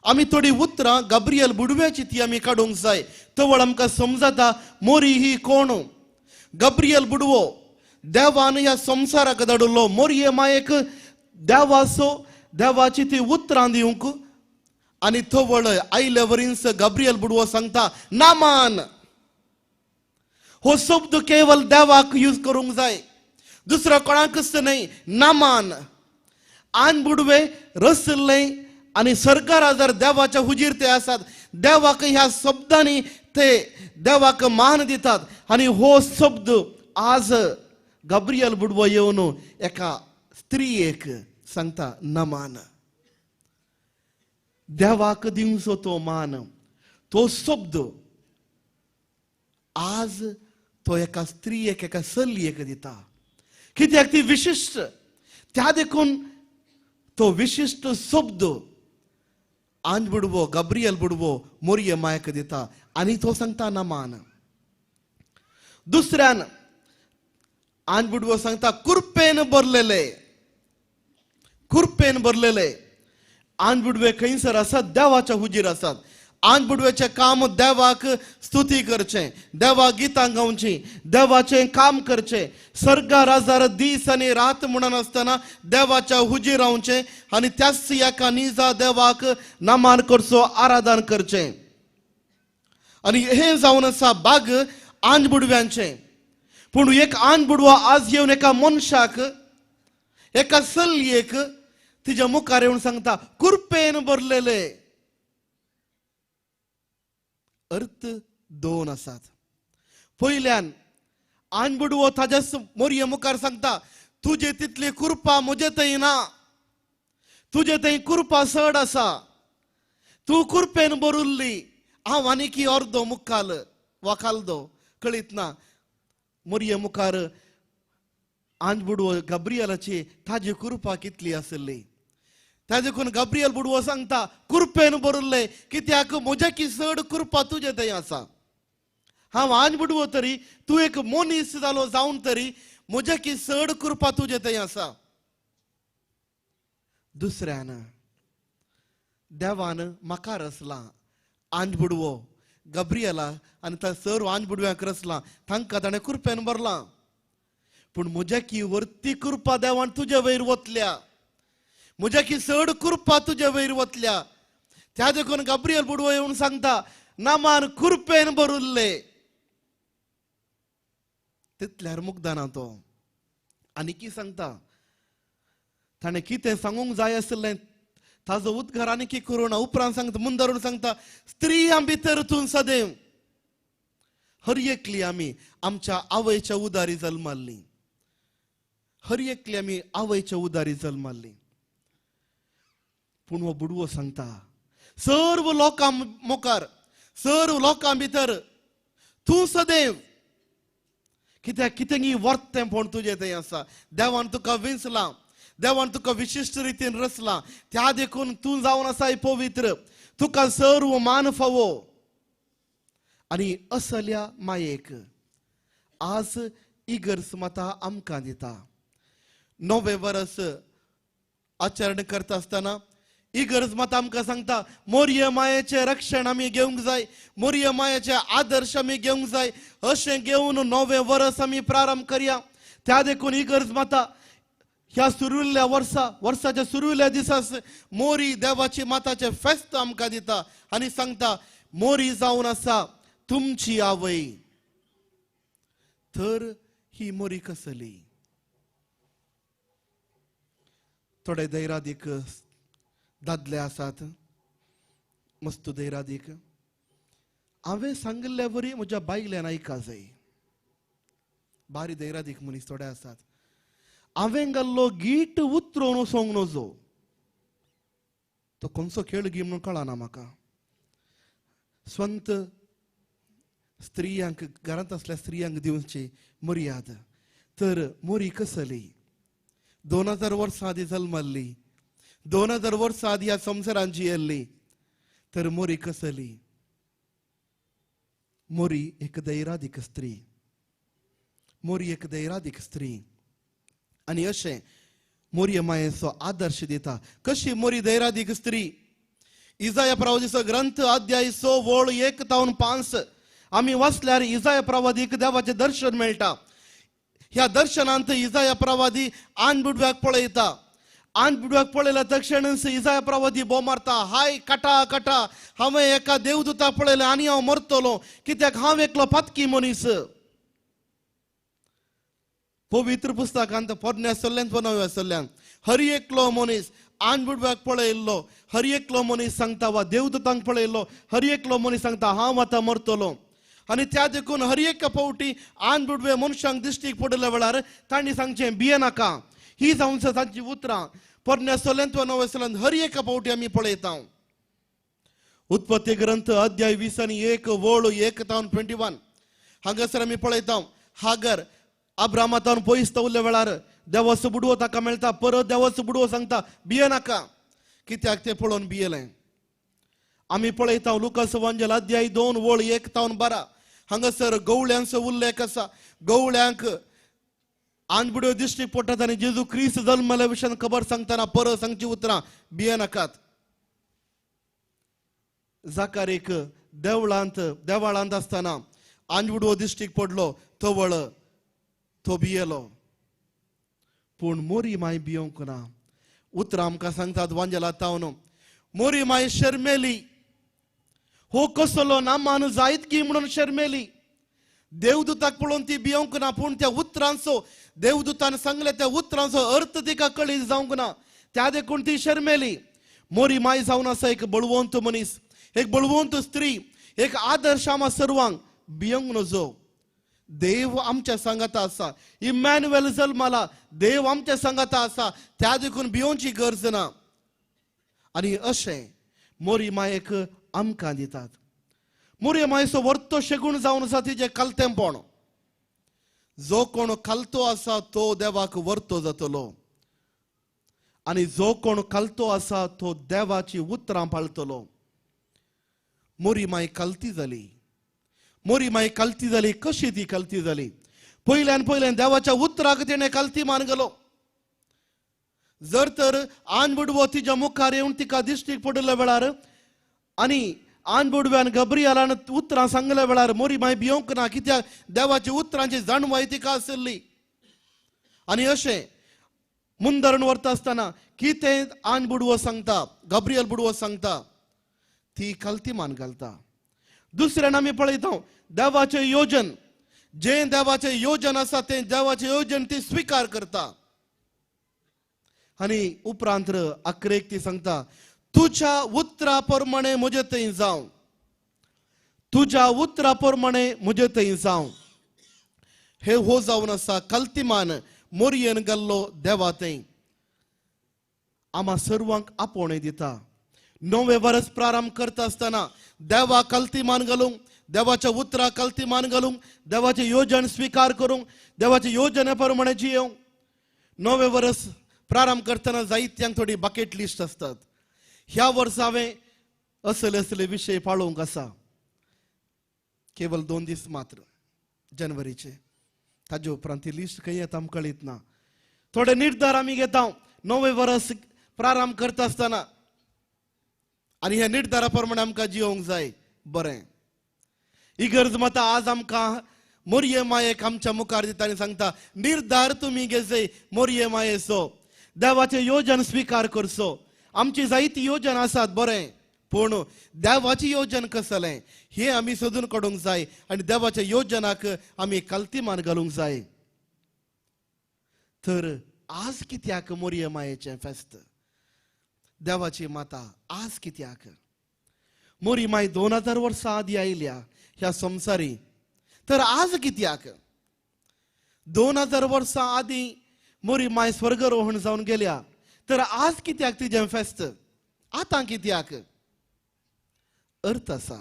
आमी थोडी उतरां गाब्रियल बुडव्याची ती आमी काडूंक जाय. तवळ आमकां समजता मोरी ही कोण. गाब्रियल बुडवो देवान ह्या संवसाराक धाडिल्लो मोरये मायेक देवाचो देवाची ती उतरां दिवंक. आनी तवळ आयले वरींच गाब्रियल बुडवो सांगता नामान. हो शब्द केवल देवाक यूज करूंक जाय, दुसरो कोणाकच न्हय. नामान आन बुडवे रसल्लें आनी सरकारा जर देवाच्या हुजीर ते आसात, देवाक ह्या शब्दांनी ते देवाक मान दितात. आनी हो शब्द आज गाब्रियल बुडवो येवन एका स्त्रियेक सांगता नमान. देवाक दिवचो तो मान, तो शब्द आज तो एका स्त्रियेक एका चलयेक दिता. कित्याक ती विशिश्ट. त्या देखून तो विशिश्ट शब्द आंज बुडवो गाब्रियल बुडवो मोरये मायक दिता आनी तो सांगता नमान. दुसऱ्यान आंज बुडवो सांगता कुरपेन भरलेले, कुरपेन भरलेले. आंज बुडवे खंयसर आसात? देवाच्या हुजीर आसात. आंज बुडवेचें काम देवाक स्तुती करचें, देवाक गितां गावचीं, देवाचें काम करचें. सर्गा राजार दीस आनी रात म्हणून आसतना देवाच्या हुजीर रावचें आनी त्याच एका निजा देवाक नमान करचो, आराधन करचें. आनी हें जावन आसा बाग आंज बुडव्यांचें. पूण एक आंज बुडवो आज येवन एका मनशाक एका चलयेक तिज्या मुखार येवन सांगता कुरपेन भरलेले. अर्थ दोन आसात. पयल्यान आन बुडवो ताज्या मोरये मुखार सांगता तुजे तितली कुरपा म्हजे थंय ना, तुजे थंय कुरपा चड आसा, तूं कुरपेन भरुल्ली, हांव आनीकी अर्दो मुखाल वा कालदो कळीत ना. मोरये मुखार आंज बुडवो गाब्रियलाची ताजी कृपा कितली आसली. त्या देखून गाब्रियल बुडवो सांगता कृपेन भरिल्ले कित्याक म्हज्या की चड कृपा तुजे थंय आसा. हांव आंज बुडवो तरी तूं एक मनीस जालो जावन तरी म्हज्या की चड कृपा तुजे थंय आसा. दुसऱ्यान देवान म्हाका रचला आंज बुडवो गाब्रियला आनी त्या सर्व आंज बुडव्यांक रचला, तांकां ताणें कृपेन भरलां. पूण म्हज्या की वरती कृपा देवान तुजे वयर वतल्या, म्हज्या की चड कृपा तुजे वयर वतल्या. त्या देखून गाब्रियल बुडवो येवन सांगता नामान कृपेन भरिल्ले. तितल्यार मुग्दाना तो आनी की सांगता ताणें कितें सांगूंक जाय आशिल्लें ताजो उद्गार आनी की करुणा. उपरांत सांगता मुंदरून सांगता स्त्रियां भितर तूं सदैव हर एकली आमी आमच्या आवयच्या उदारी जल्माल्ली, हर एकली आमी आवयच्या उदारी जल्माल्ली. पूण हो बुडवो सांगता सर्व लोकां मुखार सर्व लोकां भितर तूं सदैव कित्याक कितें वर्तेंपण तुजें थंय आसा. देवान तुका विंचलां, देवान तुका विशिश्ट रितीन रचलां, त्या देखून तूं जावन आसाय पवित्र, तुका सर्व मान फावो. आनी असल्या मायेक आज इगर्ज माता आमकां दिता. नवें वरस आचरण करता आसतना इगर्ज माता आमकां सांगता मोरये मायेचें रक्षण आमी घेवंक जाय, मोरये मायेचे आदर्श आमी घेवंक जाय. अशें घेवन नवें वरस आमी प्रारंभ करया. त्या देखून इगर्ज माता ह्या सुरुल्ल्या वर्सा वर्साच्या सुरुल्ल्या दिसा मोरी देवाची माताचें फेस्त आमकां दिता आनी सांगता मोरी जावन आसा तुमची आवय. तर ही मोरी कसली? थोडे दैरादीक दादले आसात मस्त दैरादीक हांवें सांगिल्ल्या वरी म्हज्या बायल्यान आयका जाय. बारी दैरादीक मनीस थोडे आसात. हांवें घाल्लो गीट उतरोवन वचोंक नजो, तो खंयचो खेळ गी म्हणून कळना म्हाका. स्वंत स्त्रियांक घरांत आसल्या स्त्रियांक दिवची मर्याद. तर मोरी कसली? 2000 वर्सां आदीं जल्मल्ली, 2000 वर्सां आदीं ह्या संवसारांत जियेल्ली. तर मोरी कसली? मोरी एक दैरादीक स्त्री, मोरी एक दैरादीक स्त्री. आनी अशें मोरये मायेचो आदर्श दिता. कशी मोरी दैरादीक स्त्री? इजाया प्रवादीचो ग्रंथ अध्याय 6 वळ 1 तावन 5 आमी वाचल्यार इजाया प्रवादीक देवाचें दर्शन मेळटा. ह्या दर्शनांत इजाया प्रवादी आन बुडव्याक पळयता. आन बुडव्याक पळयल्या तक्षणच इजाया प्रवादी बोम मारता, हाय कटा कटा, हांवें एका देवदूताक पळयलें आनी हांव मरतलो, कित्याक हांव एकलो पातकी मनीस. पवित्र पुस्तकांत पोरण्या सल्ल्यांत वा नव्या सल्ल्यांत हर एकलो मनीस आन बुडव्याक पळयल्लो, हर एकलो मनीस सांगता वा देवदूतांक पळयल्लो, हर एकलो मनीस सांगता हांव आतां मरतलो. आनी त्या देखून हर एक फावटी आन बुडवे मनशांक दिश्टीक पडिल्ल्या वेळार तांणी सांगचें भिये नाका. ही जावन तांची उतरां पोरण्या सल्ल्यांत वा नव्या सल्ल्यांत हर एक फावटी आमी पळयता. उत्पत्ती ग्रंथ अध्याय 20 आनी 1 वळ 1 तावन 21 हांगासर आमी पळयता हागर अब्रामातावन पयस दवरल्या वेळार देवाचो बुडवो ताका मेळटा. परत देवाचो बुडवो सांगता भिये नाका, कित्याक तें पळोवन भियेलें. आमी पळयता लुकास वांजेल अध्याय 2 वळ 1 तावन 12 हांगासर गवळ्यांचो उल्लेख आसा. गवळ्यांक आनबुड्यो दिश्टी पडटात आनी जेजू क्रिस्त जल्मल्या विशयान खबर सांगतना परत सांगची उतरां भिये नाकात. जाकारीक देवळांत देवाळांत आसतना आनबुडवो दिश्टीक पडलो, तवळ तो भियेलो. पूण मोरी माय भियोंक ना. उतरां आमकां सांगतात वांजेला तावन मोरी माय शर्मेली, हो कसलो नामान जायत की म्हणून शर्मेली. देवदूताक पळोवन ती भियोंक ना, पूण त्या उतरांचो देवदूतान सांगले त्या उतरांचो अर्थ तिका कळीत जावंक ना, त्या देखून ती शर्मेली. मोरी माय जावन आसा एक बळवंत मनीस, एक बळवंत स्त्री, एक आदर्श आमा सर्वांक. भियोंक नजो, देव आमच्या सांगाता आसा. इमॅन्युएल जल्माला, देव आमच्या सांगाता आसा, त्या देखून भियोंची गरज ना. आनी अशें मोरी मायेक आमकां दितात. मोरये मायचो वर्तो शेगूण जावन आसा तिजें कालतेंपण. जो कोण कालतो आसा तो देवाक वर्तो जातलो आनी जो कोण कालतो आसा तो देवाची उतरां पाळटलो. मोरी माय कालती जाली. मोरी माय कालती जाली. कशी ती कालती जाली? पयल्यान पयल्यान देवाच्या उतराक तिणें कालती मान गेलो. जर तर आन बुडवो तिच्या मुखार येवन तिका दिश्टीक पडिल्ल्या वेळार आनी आन बुडव्यान गब्रियालान उतरां सांगल्या वेळार मोरी माय भियोंक ना, कित्याक देवाची उतरांची जाणवाय तिका आशिल्ली. आनी अशें मुंदरण व्हरता आसतना कितें आन बुडवो सांगता, गब्रियल बुडवो सांगता, ती कालती मान घालता. दुसऱ्यान आमी पळयता देवाचें योजन, जें देवाचें योजन आसा तें देवाचें योजन ती स्विकार करता. आनी उपरांत अकरेक ती सांगता, तुज्या उतरा प्रमाणे म्हजे थंय जावं, तुज्या उतरा प्रमाणे म्हजे थंय जावं. हे हो जावन आसा कल्तिमान मोरयेन गेल्लो देवा थंय. आमा सर्वांक आपोवणें दिता. नवें वर्स प्रारंभ करता आसतना देवा कल्तिमान घालूंक, देवाच्या उतरा कल्तिमान घालूंक, देवाचें योजन स्विकार करूंक, देवाचे योजने प्रमाणे जियोवंक. नवें वर्स प्रारंभ करतना जायत्यांक थोडी बकेट लिस्ट आसतात. ह्या वर्सा हांवें असले असले विशय पाळोवंक आसा. केवल 2 दीस मात्र जनवरीचे, ताजे उपरांत ती लिस्ट खंय येता आमकां कळीत ना. थोडे निर्धार आमी घेता नवें वर्स प्रारंभ करता आसतना आनी ह्या निर्धारा प्रमाणे आमकां जियोवंक जाय. बरें, इगर्ज माता आज आमकां मोरये मायेक आमच्या मुखार दिता आनी सांगता, निर्धार तुमी घेजय मोरये मायेचो, देवाचें योजन स्विकार करचो. आमची जायती योजन आसात बरें, पूण देवाची योजन कसलें हें आमी सोदून काडूंक जाय आनी देवाच्या योजनाक आमी कल्तिमान घालूंक जाय. तर आज कित्याक मोरये मायेचें फेस्त? देवाची माता आज कित्याक? मोरी माय 2000 वर्सां आदी आयल्या ह्या संवसारी, तर आज कित्याक? 2000 वर्सां आदीं मोरी माय स्वर्गरोहण जावन गेल्या, तर आज कित्याक तिजें फेस्त? आतां कित्याक? अर्थ आसा,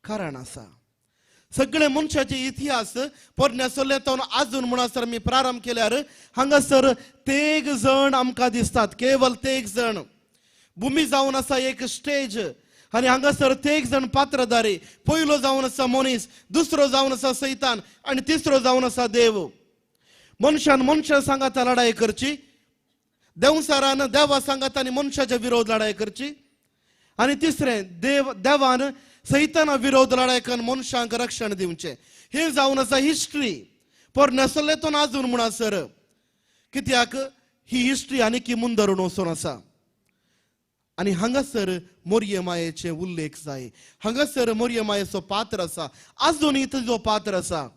कारण आसा. सगळे मनशाचे इतिहास पोरण्या सल्ल्यातून आजून म्हणसर आमी प्रारंभ केल्यार हांगासर 13 जण आमकां दिसतात, केवल 13 जण. भूमी जावन आसा एक स्टेज आनी हांगासर 13 जण पात्रधारी. पयलो जावन आसा मनीस, दुसरो जावन आसा सैतान आनी तिसरो जावन आसा देव. मनशान मनशा सांगाता लढाई करची, देवसारान देवा सांगाता आनी मनशाच्या विरोध लढाई करची, आनी तिसरें देव देवान सैताना विरोध लढाई करून मनशांक रक्षण दिवचें. हें जावन आसा हिस्ट्री पोरण्या सल्ल्यातून आजून म्हणसर. कित्याक ही हिस्ट्री आनी मुंदरून वचून आसा. आनी हांगासर मोरये मायेचे उल्लेख जाय, हांगासर मोरये मायेचो पात्र आसा, आजूनय तुजो पात्र आसा.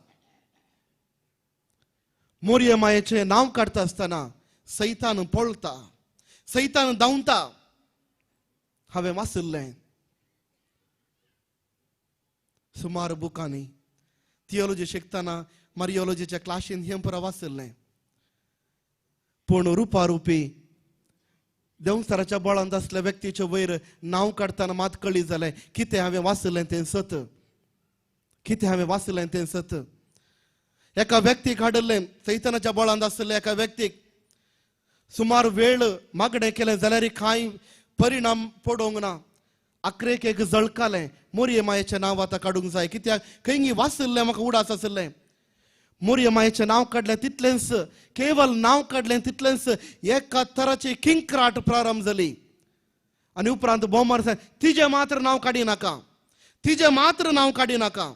मोरये मायेचें नांव काडटा आसतना सैतान पळटा, सैतान धांवता. हांवें वाचिल्लें सुमार बुकांनी, थियोलॉजी शिकतना मारियोलॉजीच्या क्लासीन हें पुरा वाचिल्लें. पूण रुपारुपी देंवचाराच्या बळांत आसल्या व्यक्तीचे वयर नांव काडटना मात कळी जालें कितें हांवें वाचिल्लें तें सत, कितें हांवें वाचिल्लें तें सत. एका व्यक्तीक हाडिल्लें सैतानाच्या बळांत आसलें एका व्यक्तीक सुमार वेळ मागणें केलें जाल्यार कांय परिणाम पडोवंक ना. अकरेक एक जळकालें, मोरये मायेचें नांव आतां काडूंक जाय, कित्याक खंय वाचिल्लें म्हाका उडास आशिल्लें. मोरये मायेचें नांव काडलें तितलेंच, केवल नांव काडलें तितलेंच एका तराची किंक्राट प्रारंभ जाली. आनी उपरांत बोमार तिजें मात्र नांव काडी नाका, तिजें मात्र नांव काडी नाका.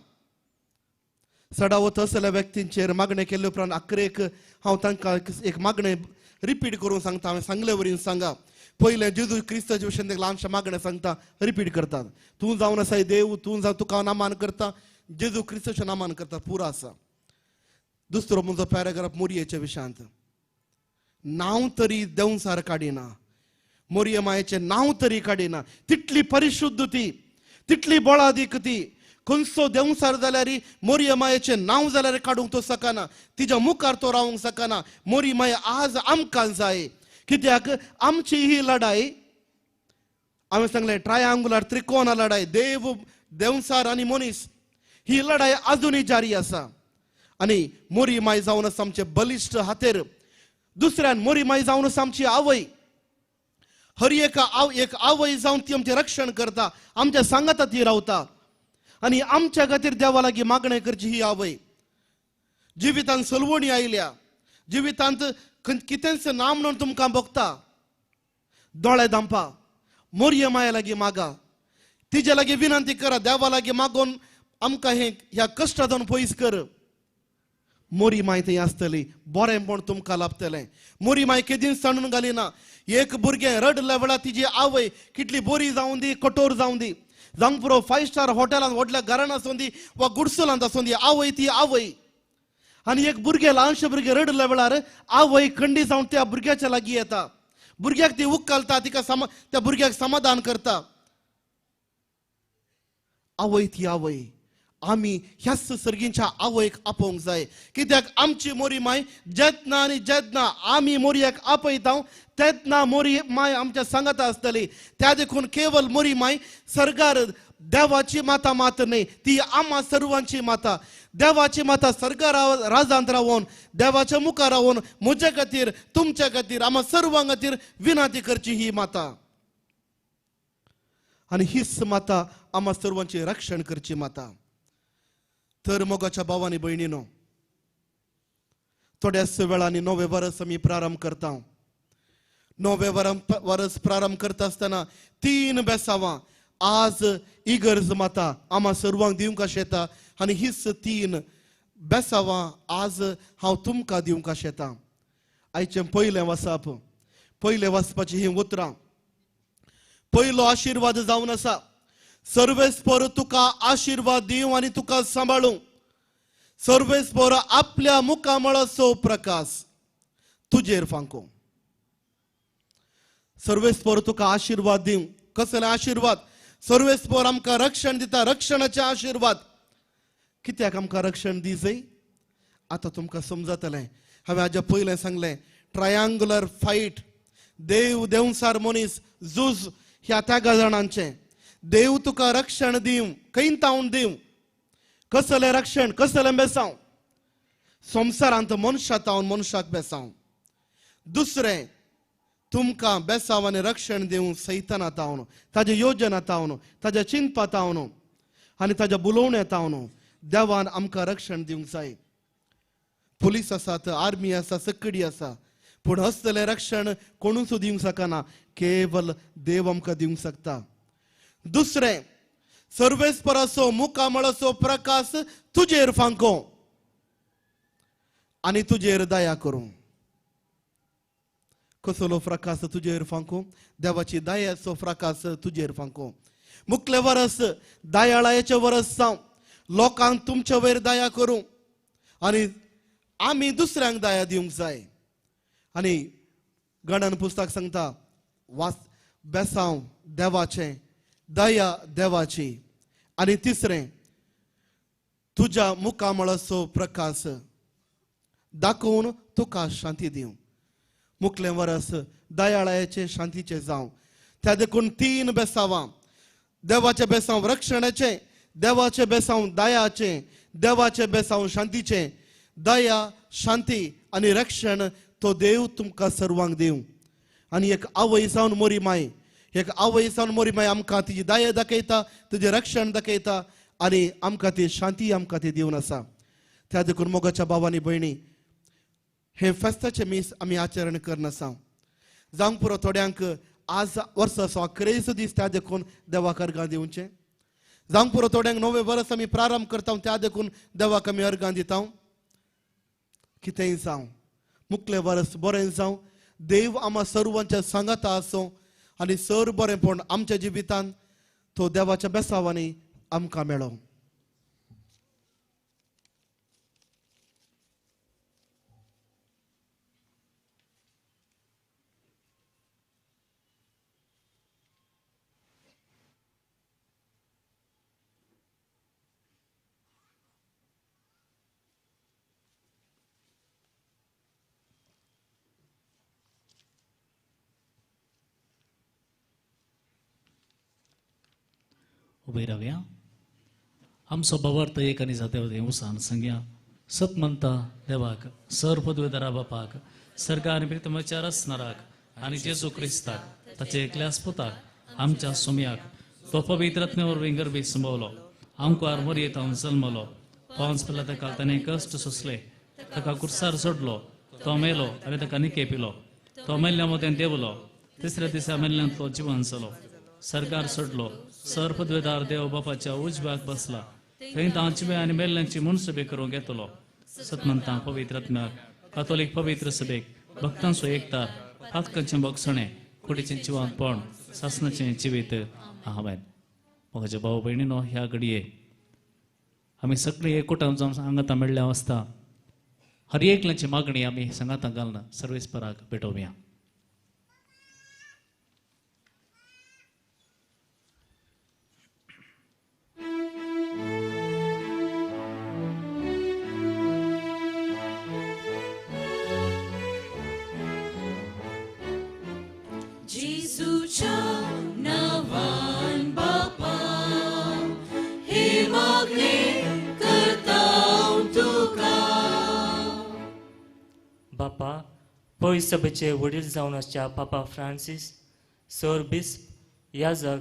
सडावत असल्या व्यक्तींचेर मागणें केल्ले उपरांत अकरेक हांव तांकां एक मागणें रिपीट करून सांगता. हांवें सांगले वरीं सांगा. पयलें जेजू क्रिस्ताचे विशयान एक ल्हानशें मागणें सांगता, रिपीट करतात. तूं जावन आसाय देव, तूं जावन तुका हांव नामान करता, जेजू क्रिस्ताचें नामान करता, पुरो आसा. दुसरो म्हजो पॅराग्राफ मोरयेच्या विशयांत. नांव तरी देंवचार काडिना, मोरये मायेचें नांव तरी काडिना. तितली परिशुद्ध ती, तितली बळादीक ती. खंयचो देंवचार जाल्यार मोरये मायेचें नांव जाल्यार काडूंक तो शकना, तिच्या मुखार तो रावंक शकना. मोरी माय आज आमकां जाय, कित्याक आमची ही लढाई हांवें सांगलें ट्रायांगुलर त्रिकोणा लढाई, देव देंवचार आनी मनीस ही लढाय अजुनूय जारी आसा. आनी मोरी माय जावन आसा आमचे बलिश्ट हातेर. दुसऱ्यान मोरी माय जावन आसा आमची आवय. हर एक एक आवय जावन ती आमचें रक्षण करता, आमच्या सांगाता ती रावता आनी आमच्या खातीर देवा लागीं मागणें करची ही आवय. जिवितांत सलवणी आयल्या, जिवितांत कितेंच ना म्हणून तुमकां भोगता, दोळे धांपा, मोरये माया लागीं मागा, तिजे लागीं विनंती करा, देवा लागीं मागून आमकां हें ह्या कश्टांतून पयस कर. मोरी माय थंय आसतली, बरेंपण तुमकां लाभतलें. मोरी माय केदींच सांडून घालिना. एक भुरगें रडल्या वेळार तिजी आवय कितली बरी जावं दी, कठोर जावं दी, जावंक पुरो 5 स्टार हॉटेलांत व्हडल्या घरान आसूं दी वा गुडसुलांत आसूं दी, आवय ती आवय. आनी एक भुरगें ल्हानशें भुरगें रडल्या वेळार आवय खंडी जावन त्या भुरग्याच्या लागीं येता, भुरग्याक ती उखलता, तिका त्या भुरग्याक समाधान करता. आवय ती आवय. आमी ह्याच सर्गींच्या आवयक आपोवंक जाय. कित्याक आमची मोरी माय जेतना आनी जेतना आमी मोरयाक आपयता तेन्ना मोरी माय आमच्या सांगाता आसतली. त्या देखून केवल मोरी माय सरकार देवाची माता मात न्हय, ती आमा सर्वांची माता. देवाची माता सरकार राजांत रावन देवाच्या मुखार रावन म्हज्या खातीर तुमच्या खातीर आमा सर्वां खातीर विनंती करची ही माता. आनी हीच माता आमा सर्वांची रक्षण करची माता. तर मोगाच्या भावांनी भयणीनो, थोड्याच वेळांनी नवें वर्स आमी प्रारंभ करता. नवें वर्स प्रारंभ करता आसतना 3 बेसावां आज इगर्ज माता आमा सर्वांक दिवंक आशेता आनी हीच 3 बेसावां आज हांव तुमकां दिवंक आशेता. आयचें पयलें वाचप, पयलें वाचपाचीं हीं उतरां. पयलो आशिर्वाद जावन आसा, सर्वेस्पर तुका आशिर्वाद दिवं आनी तुका सांबाळूं. सर्वेस्पर आपल्या मुखामळाचो प्रकाश तुजेर फांको. सर्वेस्पर तुका आशिर्वाद दिवं. कसले आशिर्वाद? सर्वेस्पर आमकां रक्षण दिता, रक्षणाचे आशिर्वाद. कित्याक आमकां रक्षण दी जाय? आतां तुमकां समजतलें. हांवें हाज्या पयलें सांगलें, ट्रायांगुलर फायट, देव देंवचार मनीस झूज ह्या त्या जाणांचें. देव तुका रक्षण दिवं, खंय तावन दिवं? कसलें रक्षण, कसलें बेसांव? संवसारांत मनशा तावन मनशाक बेसांव. दुसरें, तुमकां बेसांव आनी रक्षण दिवं सैताना तावन, ताज्या योजना तावन, ताज्या चिंतपा तावन आनी ताज्या बुलोवण्या तावन देवान आमकां रक्षण दिवंक जाय. पुलीस आसात, आर्मी आसा, सकडी आसा, पूण असलें रक्षण कोणूच दिवंक शकना, केवल देव आमकां दिवंक शकता. दुसरें, सर्वेस्पराचो मुखामळाचो प्रकाश तुजेर फांको आनी तुजेर दया करूं. कसलो प्रकाश तुजेर फांको? देवाची दयाचो प्रकाश तुजेर फांको. मुखले वरस दयाळायेचें वरस जावं, लोकांक तुमचे वयर दया करूं आनी आमी दुसऱ्यांक दया दिवंक जाय. आनी गणन पुस्तक सांगता, वास बेसांव देवाचें, दया देवाची. आनी तिसरें, तुज्या मुखामळाचो प्रकाश दाखोवन तुका शांती दिवं. मुखलें वरस दयाळायेचें शांतीचें जावं. त्या देखून 3 बेसावां, देवाचें बेसांव रक्षणाचें, देवाचें बेसांव दयाचें, देवाचें बेसांव शांतीचें. दया, शांती आनी रक्षण तो देव तुमकां सर्वांक दिवं. आनी एक आवय जावन मोरी माय, एक आवय जावन मोरी माय आमकां तिजी दया दाखयता, तिजें रक्षण दाखयता आनी आमकां ती शांती आमकां ती दिवन आसा. त्या देखून मोगाच्या भावांनी भयणी, हें फेस्ताचें मीस आमी आचरण करनासा. जावंक पुरो थोड्यांक आज वर्साचो अकरेचो दीस, त्या देखून देवाक अर्गां दिवचें. जावंक पुरो थोड्यांक नवें वर्स आमी प्रारंभ करता, त्या देखून देवाक आमी अर्गां दिता. कितेंय जावं, मुखलें वर्स बरें जावं, देव आमा सर्वांच्या सांगाता आसूं आनी सर बरेंपण आमच्या जिवितांत तो देवाच्या बेसावांनी आमकां मेळो. उबे रावया. आमचो भावार्थ एक आनी जाते उसान सांगया सत म्हणटा देवाक सर पदवेदारा बापाक सर्गार आनी प्रितमाच्या रसनाराक आनी जेजू क्रिस्ताक ताचे एकल्याच पुताक आमच्या सोम्याक तो पवित्र आत्म्या वरवीं गर्भी संभवलो आमकां मरयेत हांव जल्मलो पावस पडला ताका ताणें कश्ट सोंसले ताका कुर्सार सोडलो तो मेलो आनी ताका निके पिलो तो मेल्ल्या मदें देवलो तिसऱ्या दिसा मेल्ल्यांतलो जिवन जालो सरकार सोडलो सर पदवेदार देव बापाच्या उजव्याक बसला थंय तांची आनी मेल्ल्यांची मनसबे करूंक येतलो सतमंता पवित्र आत्म्याक कातोलीक पवित्र सभेक भक्तांचो एकतार पातकांचें भोगसणें कुडीचें जिवंतपण सासनाचें जिवीत हांवें. म्हज्या भाव भयणीनो ह्या घडये आमी सगळीं एकवटान जावन सांगाता मेळ्ळ्या आसता हर एकल्याची मागणी आमी सांगाता घालना सर्वेस्पराक भेटोवया. जेजूच्या नांवान बापा हे मागणे करता तुका. बापा पयस सभेचे वडील जावन आसच्या पापा फ्रांसीस सर बिस्प याजक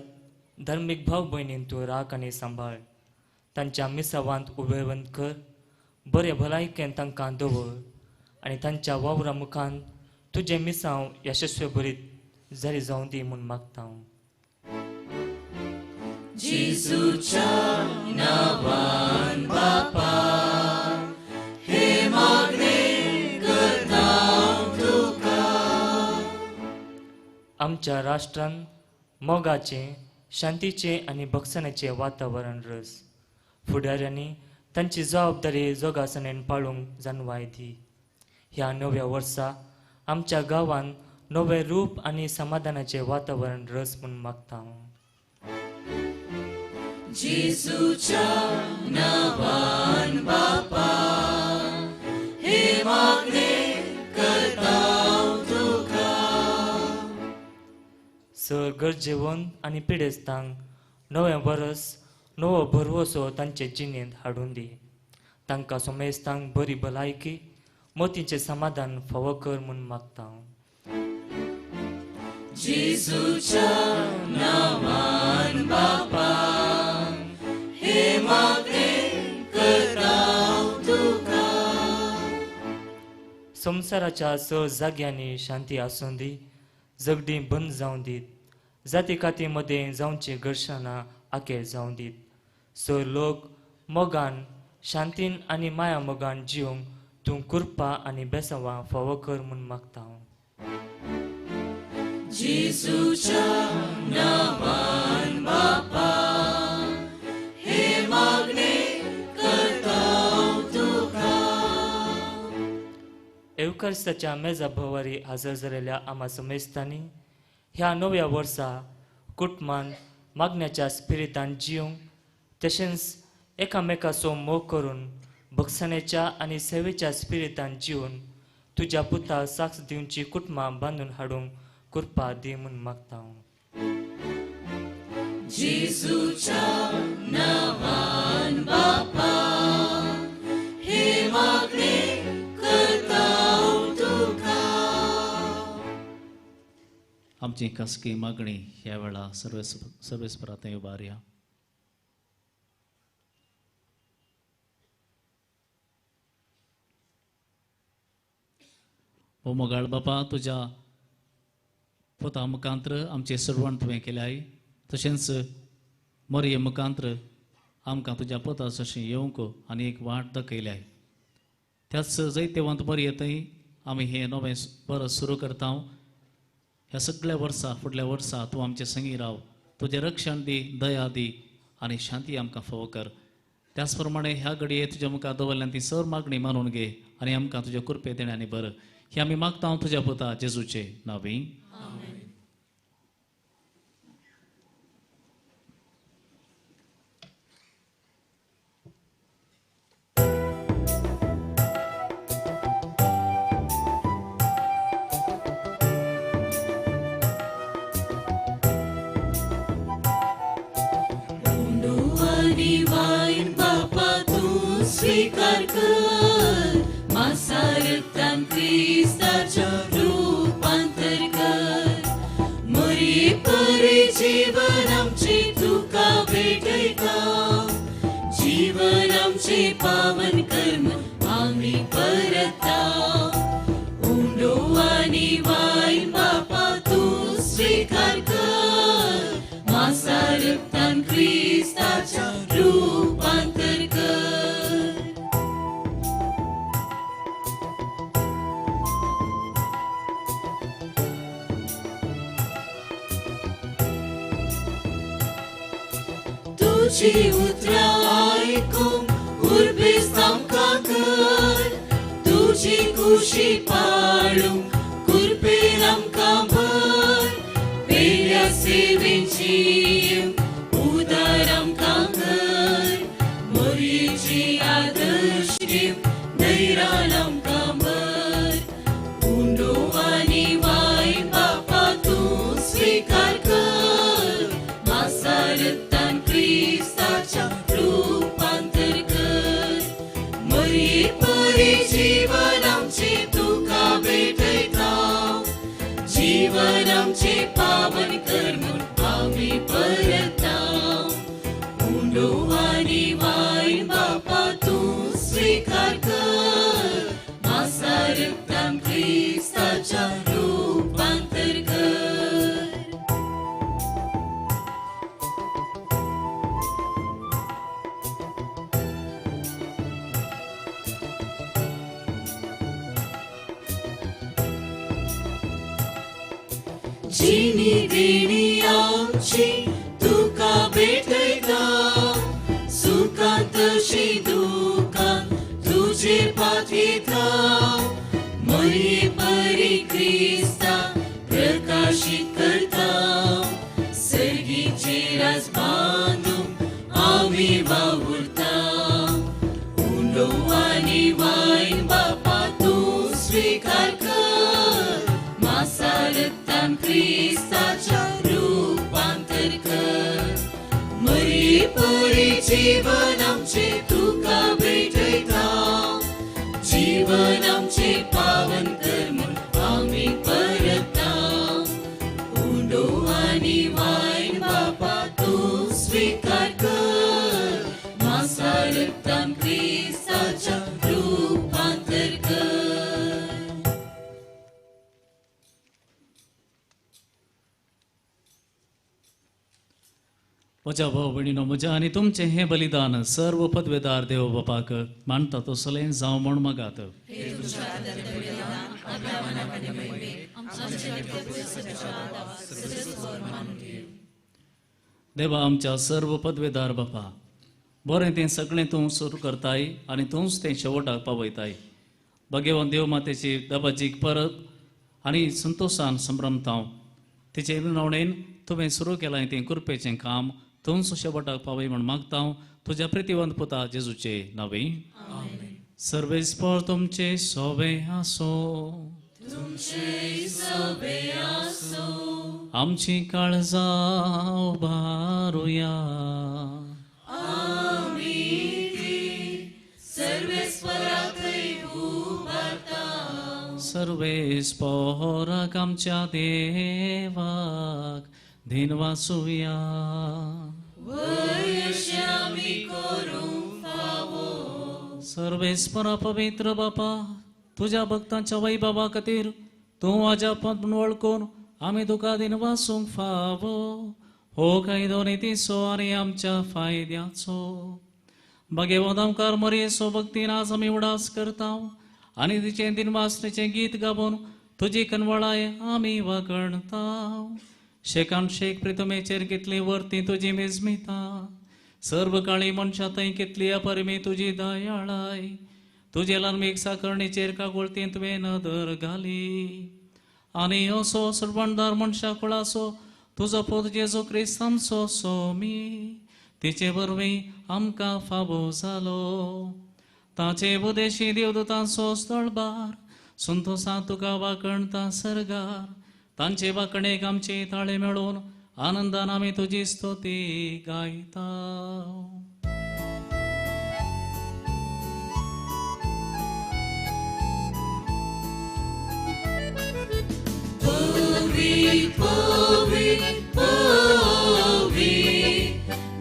धर्मीक भाव भयणीन तूं राख आनी सांबाळ तांच्या मिसावांत उबेवंत कर बरे भलायकेन तांकां दवर आनी तांच्या वावरा मुखान तुजें मिसांव यशस्वी बरीत जारी जावं दी म्हूण मागता हांव. जेजूच्या नांवान बापा हे मागणे करता तुका. आमच्या राष्ट्रान मोगाचें शांतीचें आनी भक्षणाचें वातावरण रस फुडाऱ्यांनी तांची जबाबदारी जोगासणेन पाळूंक जाणवाय दी. ह्या नव्या वर्सा आमच्या गांवान नवें रूप आनी समाधानाचें वातावरण रस म्हूण मागता हांव. जेजूच्या नांवान बापा हे मागणे करता तुका. सर गरजेवंत आनी पिडेस्तांक नवें वरस नवो भरवसो तांचे जिणेंत हाडून दी. तांकां सोमेस्तांक बरी भलायकी मोतीचें समाधान फावो कर म्हूण मागता हांव. जेजूच्या नांवान बापा हे मागणे करता तुका. संवसाराच्या स जाग्यांनी शांती आसूं दी झगडीं बंद जावं दीत जाती काती मदें जावचीं घर्शणां आखेर जावं दीत स लोक मोगान शांतीन आनी माया मोगान जिवंक तूं कृपा आनी बेसांवां फावो कर म्हूण मागता हांव. जेजूच्या नांवान बापा हे मागणे करता तुका. एवकरिस्ताच्या मेजा भोवारी हजर जालेल्या आमा समेस्तांनी ह्या नव्या वर्सा कुटुंबान मागण्याच्या स्पिरितान जिवंक तशेंच एकामेकाचो मोग करून भक्षणेच्या आनी सेवेच्या स्पिरितान जिवन तुज्या पुता साक्ष दिवची कुटुंबां बांदून हाडूंक कृपा दी म्हूण मागता हांव. जेजूच्या नांवान बापा हे मागणे करता तुका. आमची खासगी मागणी ह्या वेळा सर्वेस्परात उबारया. ओ मोगाळ बापा तुज्या पुता मुखांत्र आमचें सर्वण तुवें केल्याय तशेंच मरये मुखांत्र आमकां तुज्या पुता जशें येवंक आनी एक वाट दाखयल्याय त्याच जैतेवंत मरये थंय आमी हें नवें बरस सुरू करता. ह्या सगळ्या वर्सा फुडल्या वर्सा तूं आमचे संगी राव तुजें रक्षण दी दया दी आनी शांती आमकां फावो कर. त्याच प्रमाणे ह्या घडये तुज्या मुखार दवरल्यान ती सर मागणी मानून घे आनी आमकां तुज्या कृपे देणे आनी बरं हे आमी मागता तुज्या पुता जेजूचे नांवी. Divine. स्वीकार कर, मासारक्तान क्रिस्ताच्या रूपांतर कर. मरे परी जीवन आमचे तुका भेटयता, जीवन आमचे पावन कर्म आमी परता. उंडो आनी वायन बापा तूं स्वीकार कर, मासारक्तान क्रिस्ताच्या रूपांतर कर. तुजी उतरां आयकूंक उर्बेस्त आमकां कर, तुजी खुशी पाळूंक कुरपेन आमकां भर. पेल्या सेवेची उदार आमकां कर, मोरयेची आदर्श घेवन धैर्यान आमकां भर. उंडो आनी वायन बापा तूं स्वीकार कर, मासारक्तान क्रिस्ताच्या रूपांतर कर. मरे परी जीवन आमचे तुका भेटयता, जीवन आमचे पावन कर म्हूण आमी परता. उंडो आनी वायन बापा तूं स्वीकार कर, मासारक्तान क्रिस्ताच्या रूपांतर कर. जिनी देणी आमची तुका भेटयता, सुखांत तशी दुखांत तुजे पातयेता. मरे परी क्रिस्ता प्रकाशीत करता, सर्गीचे राज बांदूंक आमी वावुरता. उंडो आनी वायन बापा तूं स्वीकार कर, मासारक्तान क्रिस्ताच्या रूपांतर कर. मरे परी जीवन आमचे तुका भेटयता, जीवन आमचे पावन कर म्हूण आमी परता. उंडो आनी वायन बापा तूं स्वीकार कर, मासारक्तान क्रिस्ताच्या रूपांतर कर. म्हज्या भाव भयणीनो, म्हज्या आनी तुमचें हें बलिदान सर्व पदवेदार देव बापाक मानता तसलें जावं म्हूण मागात. देवा आमच्या सर्व पदवेदार बापा, बरें तें सगळें तूं सुरू करताय आनी तूंच तें शेवटाक पावयताय. भगेवन देव मातेची दबाजीक परत आनी संतोशान संभ्रमतांव तिचे विनवणेन तुवें सुरू केलां तें कृपेचें काम तूंच शेवटाक पावय म्हूण मागता तुज्या प्रितिवंत पुता जेजूचे नांवे. सर्वेस्पर तुमचे सोबे आसो, आमची काळजां उबारुया. सर्वेस्पराक आमच्या देवाक दिनवासुया. सर्वेस्परा पवित्र बापा, तुज्या भक्तांच्या वैभवा खातीर तूं आज्या म्हूण वळखून आमी तुका दिनवासूंक फावो. हो कायदो नितीचो आनी आमच्या फायद्याचो. भाग्यवंत आमकार मरयेचो भक्तीन आज आमी उडास करता आनी तिचें दिनवासनेचें गीत गावून तुजी कनवळाय आमी वगणता. शेकान शेक प्रितमेचेर कितली वर्ती तुजी मेजमिता, सर्व काळी मनशां थंय कितली अपरिमी तुजी दयाळाय. तुजे लार्मीक साकरणीचेर कागोळतीन तुवें नदर घाली आनी असो सरवणदार मनशा कुळाचो तुजो पूत जेजू क्रिस्त आमचो सोमी तिचे वरवीं आमकां फावो जालो. ताचे उदेशी देवदूतांचो स्थळबार संतोशान तुका वाकणता सर्गार. तांचे वाकणेक आमचे ताळे मेळोवन आनंदान आमी तुजी स्तुती गायता. पवी पवी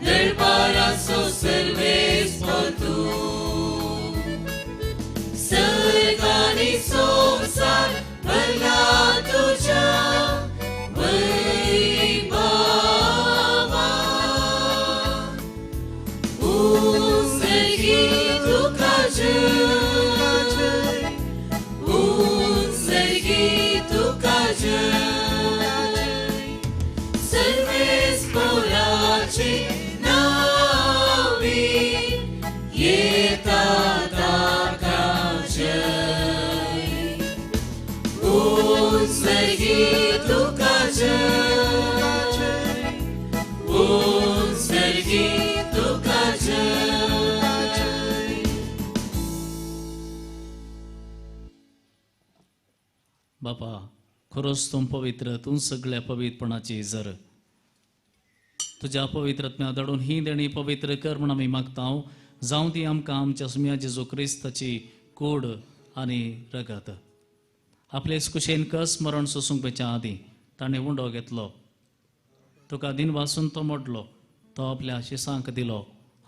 दरबाराचो सर्वेस तूं सर्गानी संवसार भरला तुज्या वैभवान उंचगी तुका जय उंचगी तुका जय सर्वेस पोराचे नावी येता ताका जय उंचगी तुका जय उंचगी तुका जय. बापा खरोच तूं पवित्र, तूं सगळ्या पवित्रपणाची जर तुज्या पवित्रत्म्या धाडून ही देणी पवित्र कर म्हण आमी मागता. जावं ती आमकां आमच्या सुम्या जेजू क्रिस्ताची कूड आनी रगत. आपले कुशेन कस मरण सोसूंक पेच्या आदीं ताणें उंडो घेतलो, तुका दिन वासून तो मोडलो, तो आपल्या शिसांक दिलो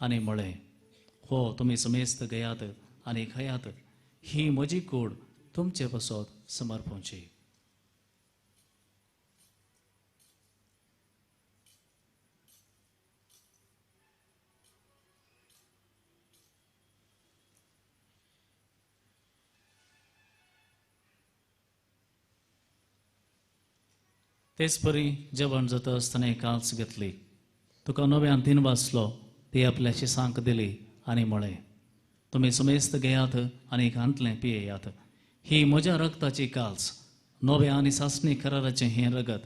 आनी म्हळें, हो तुमी समेस्त घेयात आनी खायात, ही म्हजी कूड तुमचे पासत समर्पणची. तेच परी जेवण जाता आसतना काल्स घेतली, तुका नव्यान दिन वाचलो, ती आपल्या शिसांक दिली आनी म्हळें, तुमी समेस्त घेयात आनी घांतलें पियेयात, ही म्हज्या रगताची काल्स, नव्या आनी सासणी कराराचें हें रगत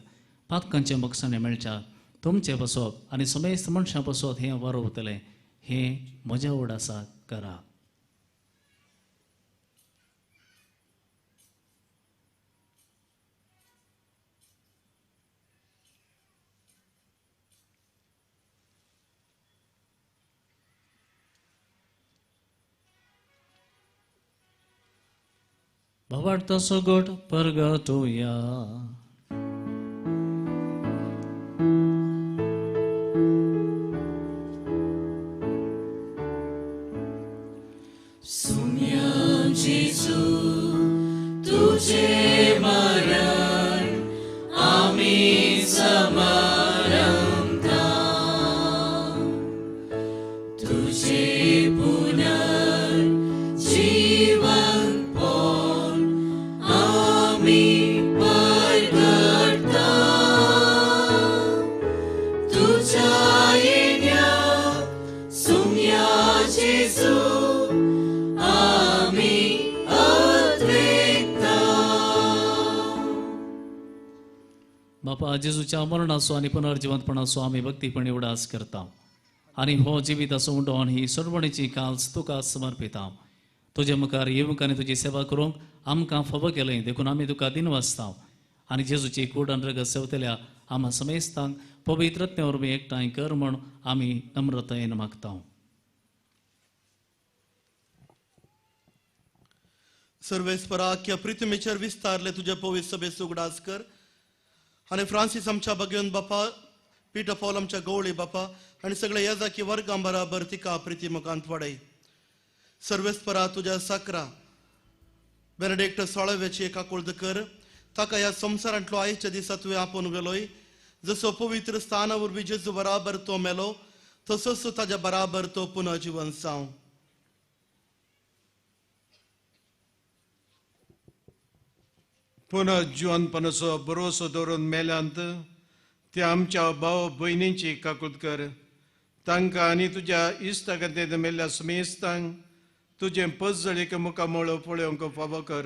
पातकांचें बक्षाणें मेळच्या तुमचें पासत आनी समेस्त मनशां पासत हें वारोवतलें, हें म्हज्या उडासा करा. भावार्थ सगट परगटोया. सुम्या जेजू तुझे मरण आमी समारंभता, तुझे पुनर्जीवन आमी परगटता, तुझ्या येण्या सुम्या जेजू आमी अद्वैता. बापा जेजूच्या मरणाचो आनी पुनर्जिवंतपणाचो आमी भक्तीपणी उडास करता आनी हो जिविताचो उंडो आनी ही सरवणीची काल्स तुका समर्पिता. तुजे मुखार येवंक आनी तुजी सेवा करूंक आमकां फावो केलें देखून आमी तुका दिनवासता आनी जेजूची कूड आनी रगत सेवतल्या आमा समेस्तांक पवित्रत्ने वरवीं एकठांय कर म्हूण आमी नम्रतायेन मागता. सर्वेस्परा आख्या पृथ्वीचेर विस्तारले तुज्या पवित्र सभेचो उगडास कर आनी फ्रांसीस आमच्या भगवंत बापा, पीटर पॉल आमच्या गवळी बापा आनी सगळे येजाकी वर्गां बराबर तिका प्रिती मुखांत वाडय. सर्वेस्परा तुज्या साकरा बेनेडिक्ट सोळाव्याची काकुळद कर, ताका ह्या संवसारांतलो आयच्या दिसा तुवें आपोवन व्हेलोय, जसो पवित्र स्थाना वरवीं जेजू बराबर तो मेलो तसोच ताज्या बराबर तो पुनर्जिवन जावं. पुनर्जिवनपणाचो भरोसो दवरून मेल्यांत ते आमच्या भाव भयणींची काकूत कर, तांकां आनी तुज्या इश्टागतींत मेल्ल्या समेस्तांक तुजें पजळीक मुखामळ पळोवंक फावो कर.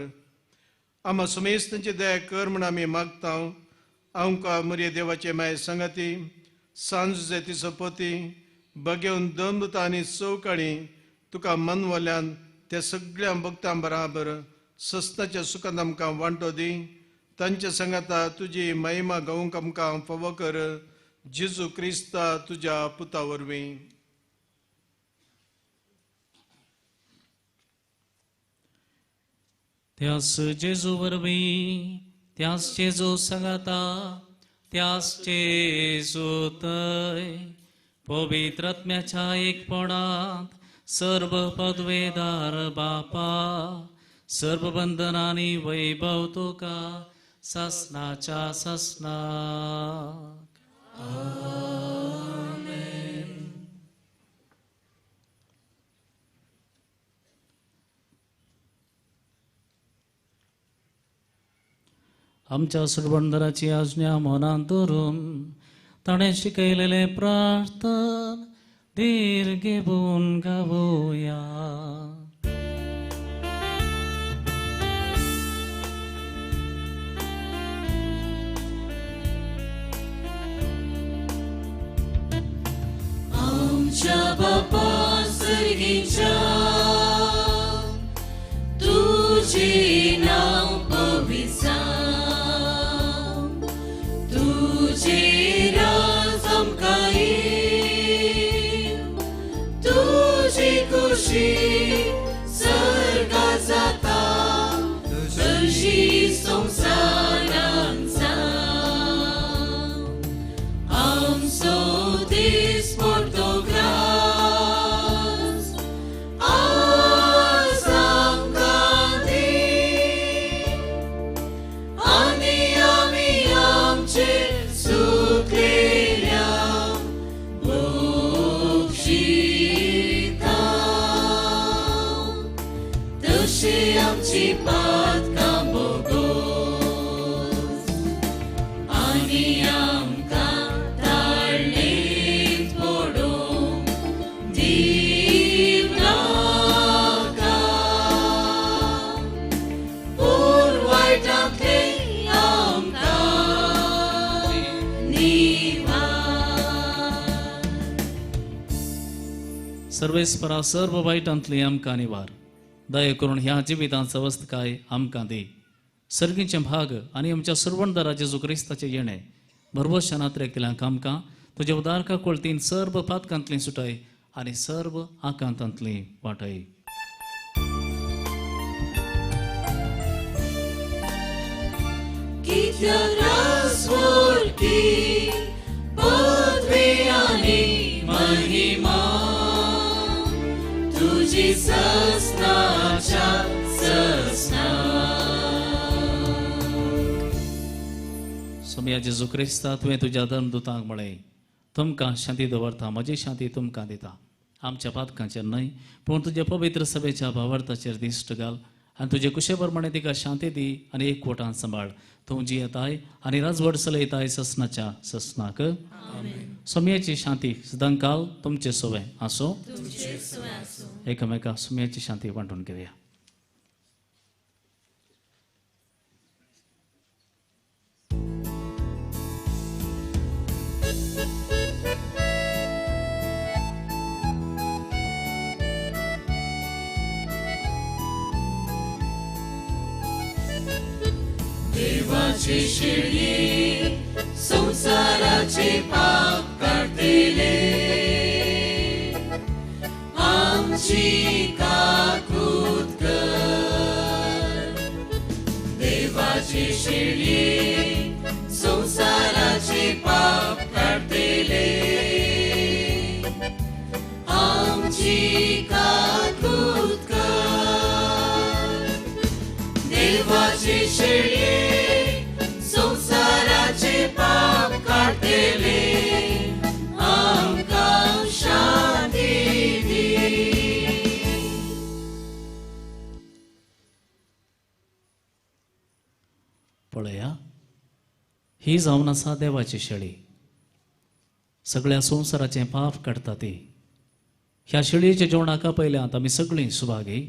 आमा समेस्तांची दया कर म्हूण आमी मागता. आमकां मरिये देवाचे माये सांगाती सांज तिचो पती बगेवन दमता आनी चौकाळी तुका मनवल्यान त्या सगळ्या भक्तां बराबर सस्ताच्या सुखान आमकां वांटो दी. तांच्या सांगाता तुजी महिमा गावंक आमकां फावो कर, जेजू क्रिस्ता तुज्या पुता वरवीं. त्यास जेजू वरवीं, त्याच जेजू सांगाता त्याच जेजू थंय पवित्र आत्म्याच्या एकपणांत सर्व पदवेदार बापा सर्व बंधनांनी वैभव तुका ससनाच्या ससनाक. आमेन. आमच्या सुरबंदराची आज्ञा मनांत धरून ताणें शिकयलेलें प्रार्थन धीर घेवन गावया. आमच्या बापा सर्गीच्या तुझे नाव पवित्र जावं, तुझे राज आमकां येवं, तुजी खुशी सर्गा जाता तशी संवसारांत जावं. आमचो दीस मोठो ग्रास आज आमकां दी आनी आमी आमचे चुकलेल्या बक्षिता तशी आमची पातकां बोगोस आनी आमकां ताळणेंत पडूंक दिवनाका, पूण वायटांतलें आमकां निवार. सर्वेस्परा सर्व वायटांतली आमकां निवार. दया करून ह्या जिवितांत अवस्थकाय आमकां दी. सर्गीचें भाग आनी आमच्या सुरवणदारा जेजू क्रिस्ताचें येणें भरवश्या नात्रेकल्यांक आमकां तुज्या उदारका कोळतीन सर्व पातकांतली सुटाय आनी सर्व आकांतांतली वाटाय. कित्याक रासवळकी पदवी आनी महिमा तुजी ससनाच्या ससनाक. सोमया जेजू क्रिस्ता तुवें तुज्या धर्मदुतांक म्हळें तुमकां शांती दवरता, म्हजी शांती तुमकां दिता. आमच्या पातकांचेर न्हय पूण तुज्या पवित्र सभेच्या भावार्थाचेर दिश्ट घाल आनी तुजे कुशे प्रमाणे तिका शांती दी आनी एकवटान सांबाळ. तूं जियेताय आनी राजवट चलयताय ससनाच्या ससनाक. सोमयाची शांती सदांकाल तुमचे सोवे आसूं. एकामेका सोमयाची शांती वांटून घेवया. देवाची शिळी संवसाराचे पाप काडटले, आमची काकूत कर. देवाची शिळी संवसाराचे पाप काडटले, आमची काकूत कर. देवाची शिळी संवसाराचे पाप काडटले, आमकां शांती दी. पळया ही जावन आसा देवाची शेळी, सगळ्या संवसाराचें पाप काडटा ती. ह्या शेळयेच्या जेवणाक पयल्यात आमी सगळीं सुभागी.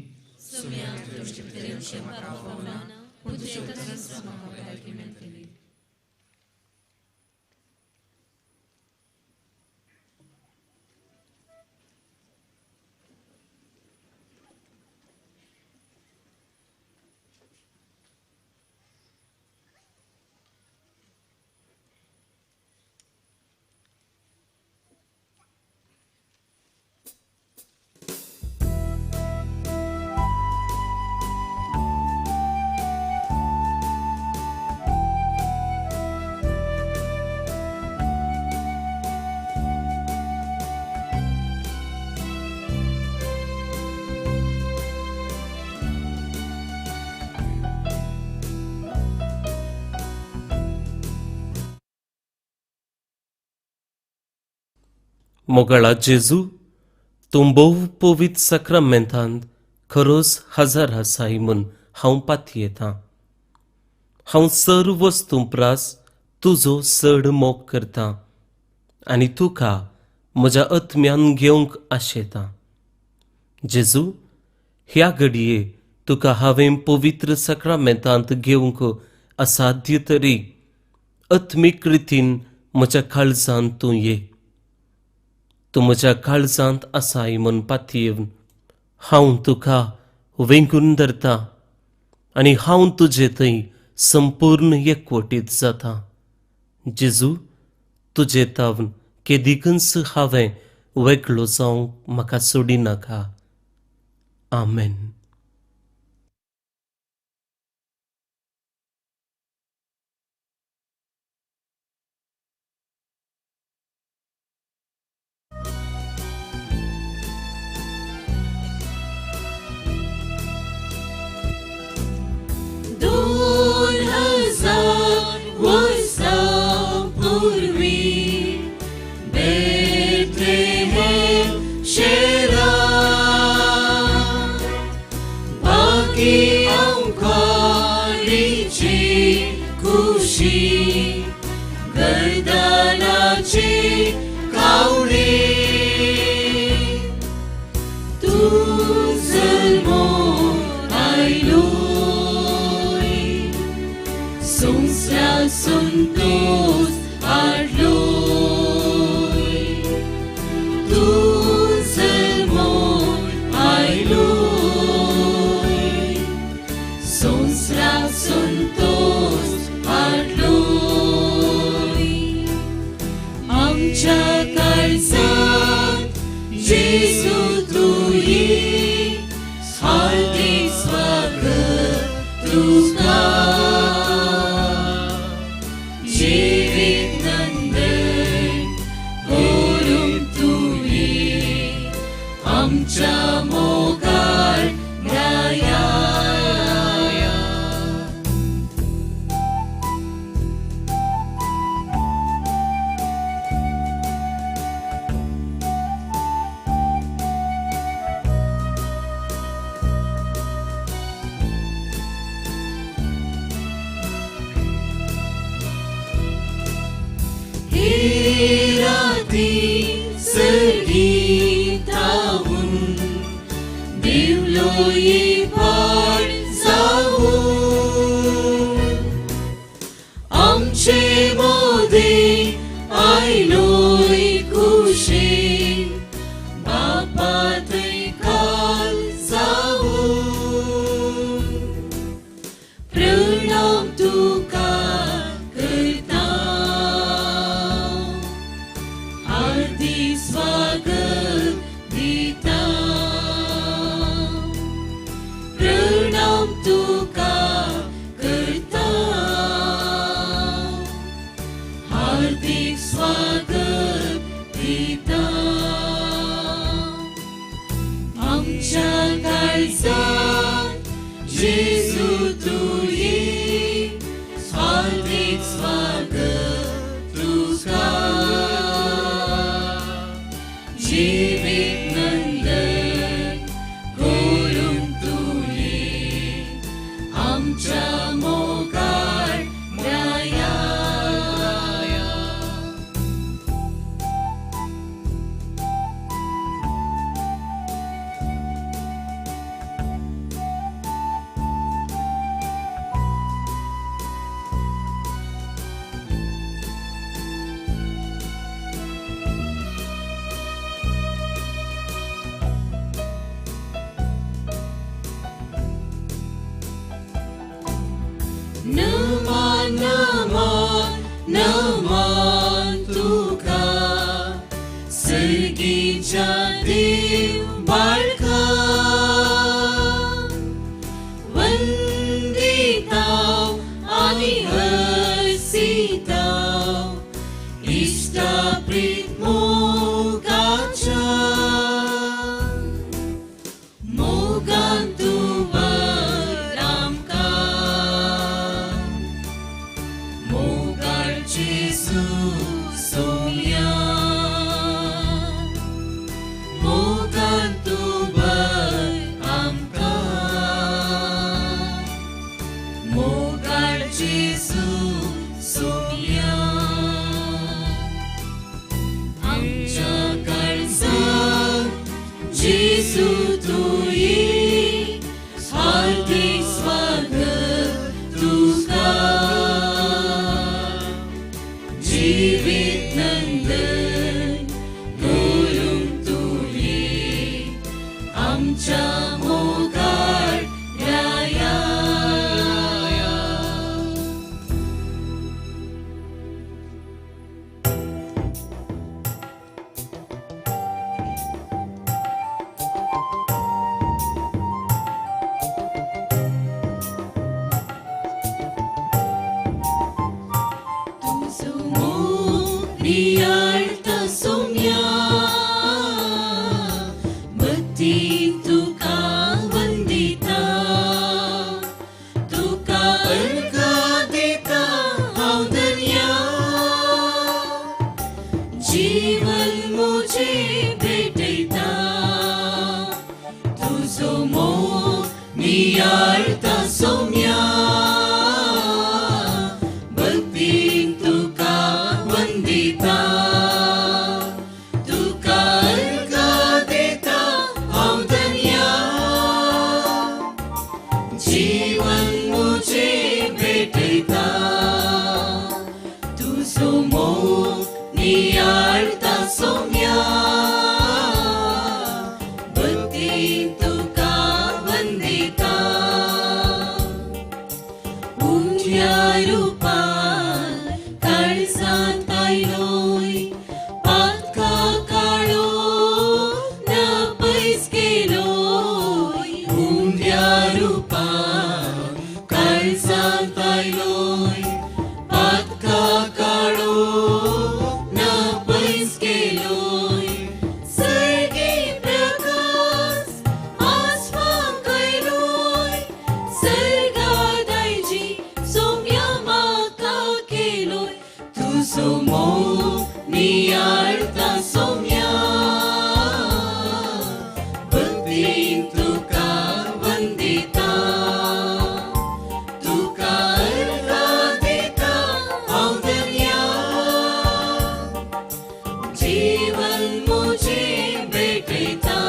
मोगाळा जेजू, तूं भोव पवित्र साक्रामेंतांत खरोच हजर आसाय म्हूण हांव पातयेतां. हांव सर्व वस्तूं प्रास तुजो चड मोग करतां आनी तुका म्हज्या आत्म्यान घेवंक आशेतां. जेजू, ह्या घडये तुका हांवें पवित्र साक्रामेंतांत घेवंक असाध्य तरी आत्मीक रितीन म्हज्या काळजांत तूं ये. तूं म्हज्या काळजांत आसाय म्हूण पातयेवन हांव तुका वेंगून धरता आनी हांव तुजे थंय संपूर्ण एकवटीत जाता. जेजू, तुजे तावन केदिकूच हांवें वेगळो जावंक म्हाका सोडिनाका. आमेन. दोन हजार वर्सां पूर्वी बेथलेहेम शहरांत बाकी अंकारीची खुशी गर्दनाची कावडी तूं जल्मो आयलो संवसार संतोष हाडलोय तूं जल्मो आयलोय संवसार संतोष हाडलोय आमच्या काळजांत जेजू तुये हार्दिक स्वागत तुका. जीवित नंदन करूंक तुवें आमच्या मोगाळ राया. हे राती सर्गीतावून देवलोय पाड जावून आमचे मोदे आयलोय खुशेन बापा थंय काल जावून प्रणाम तुका करता हार्दिक स्वागत दिता प्रणाम तुका करता हार्दिक स्वागत दिता आमच्या काळजांत जेजू तुये हार्दिक स्वागत तुका. जीवित नंदन करूंक तुवें आमच्या मोगाळ राया. आमच्या मोगाळ राया. तुजो मोग नियाळता सोम्या, भक्तीन तुका वंदिता, तुका अर्घां दिता हांव धन्या, जीवन म्हजें भेटयता. तुजो मोग नियाळता सोम्या, भक्तीन तुका वंदिता, तुका अर्घां दिता हांव धन्या, जीवन म्हजें भेटयता. तुजो मोग नियाळता सोम्या, भक्तीन तुका वंदिता. उमथ्या रुपान काळजांत आयलोय, पातका काळो ना पयस गेलोय. उमथ्या रुपान काळजांत आयलोय, पातका काळो ना पयस गेलोय. सर्गी प्रकाश आसमांक आयलोय, सर्गादायजी सोम्या म्हाका केलोय. तुजो मोग नियाळता सोम्या, भक्तीन तुका वंदिता, तुका अर्घां दिता हांव धन्या, जीवन म्हजें भेटयता.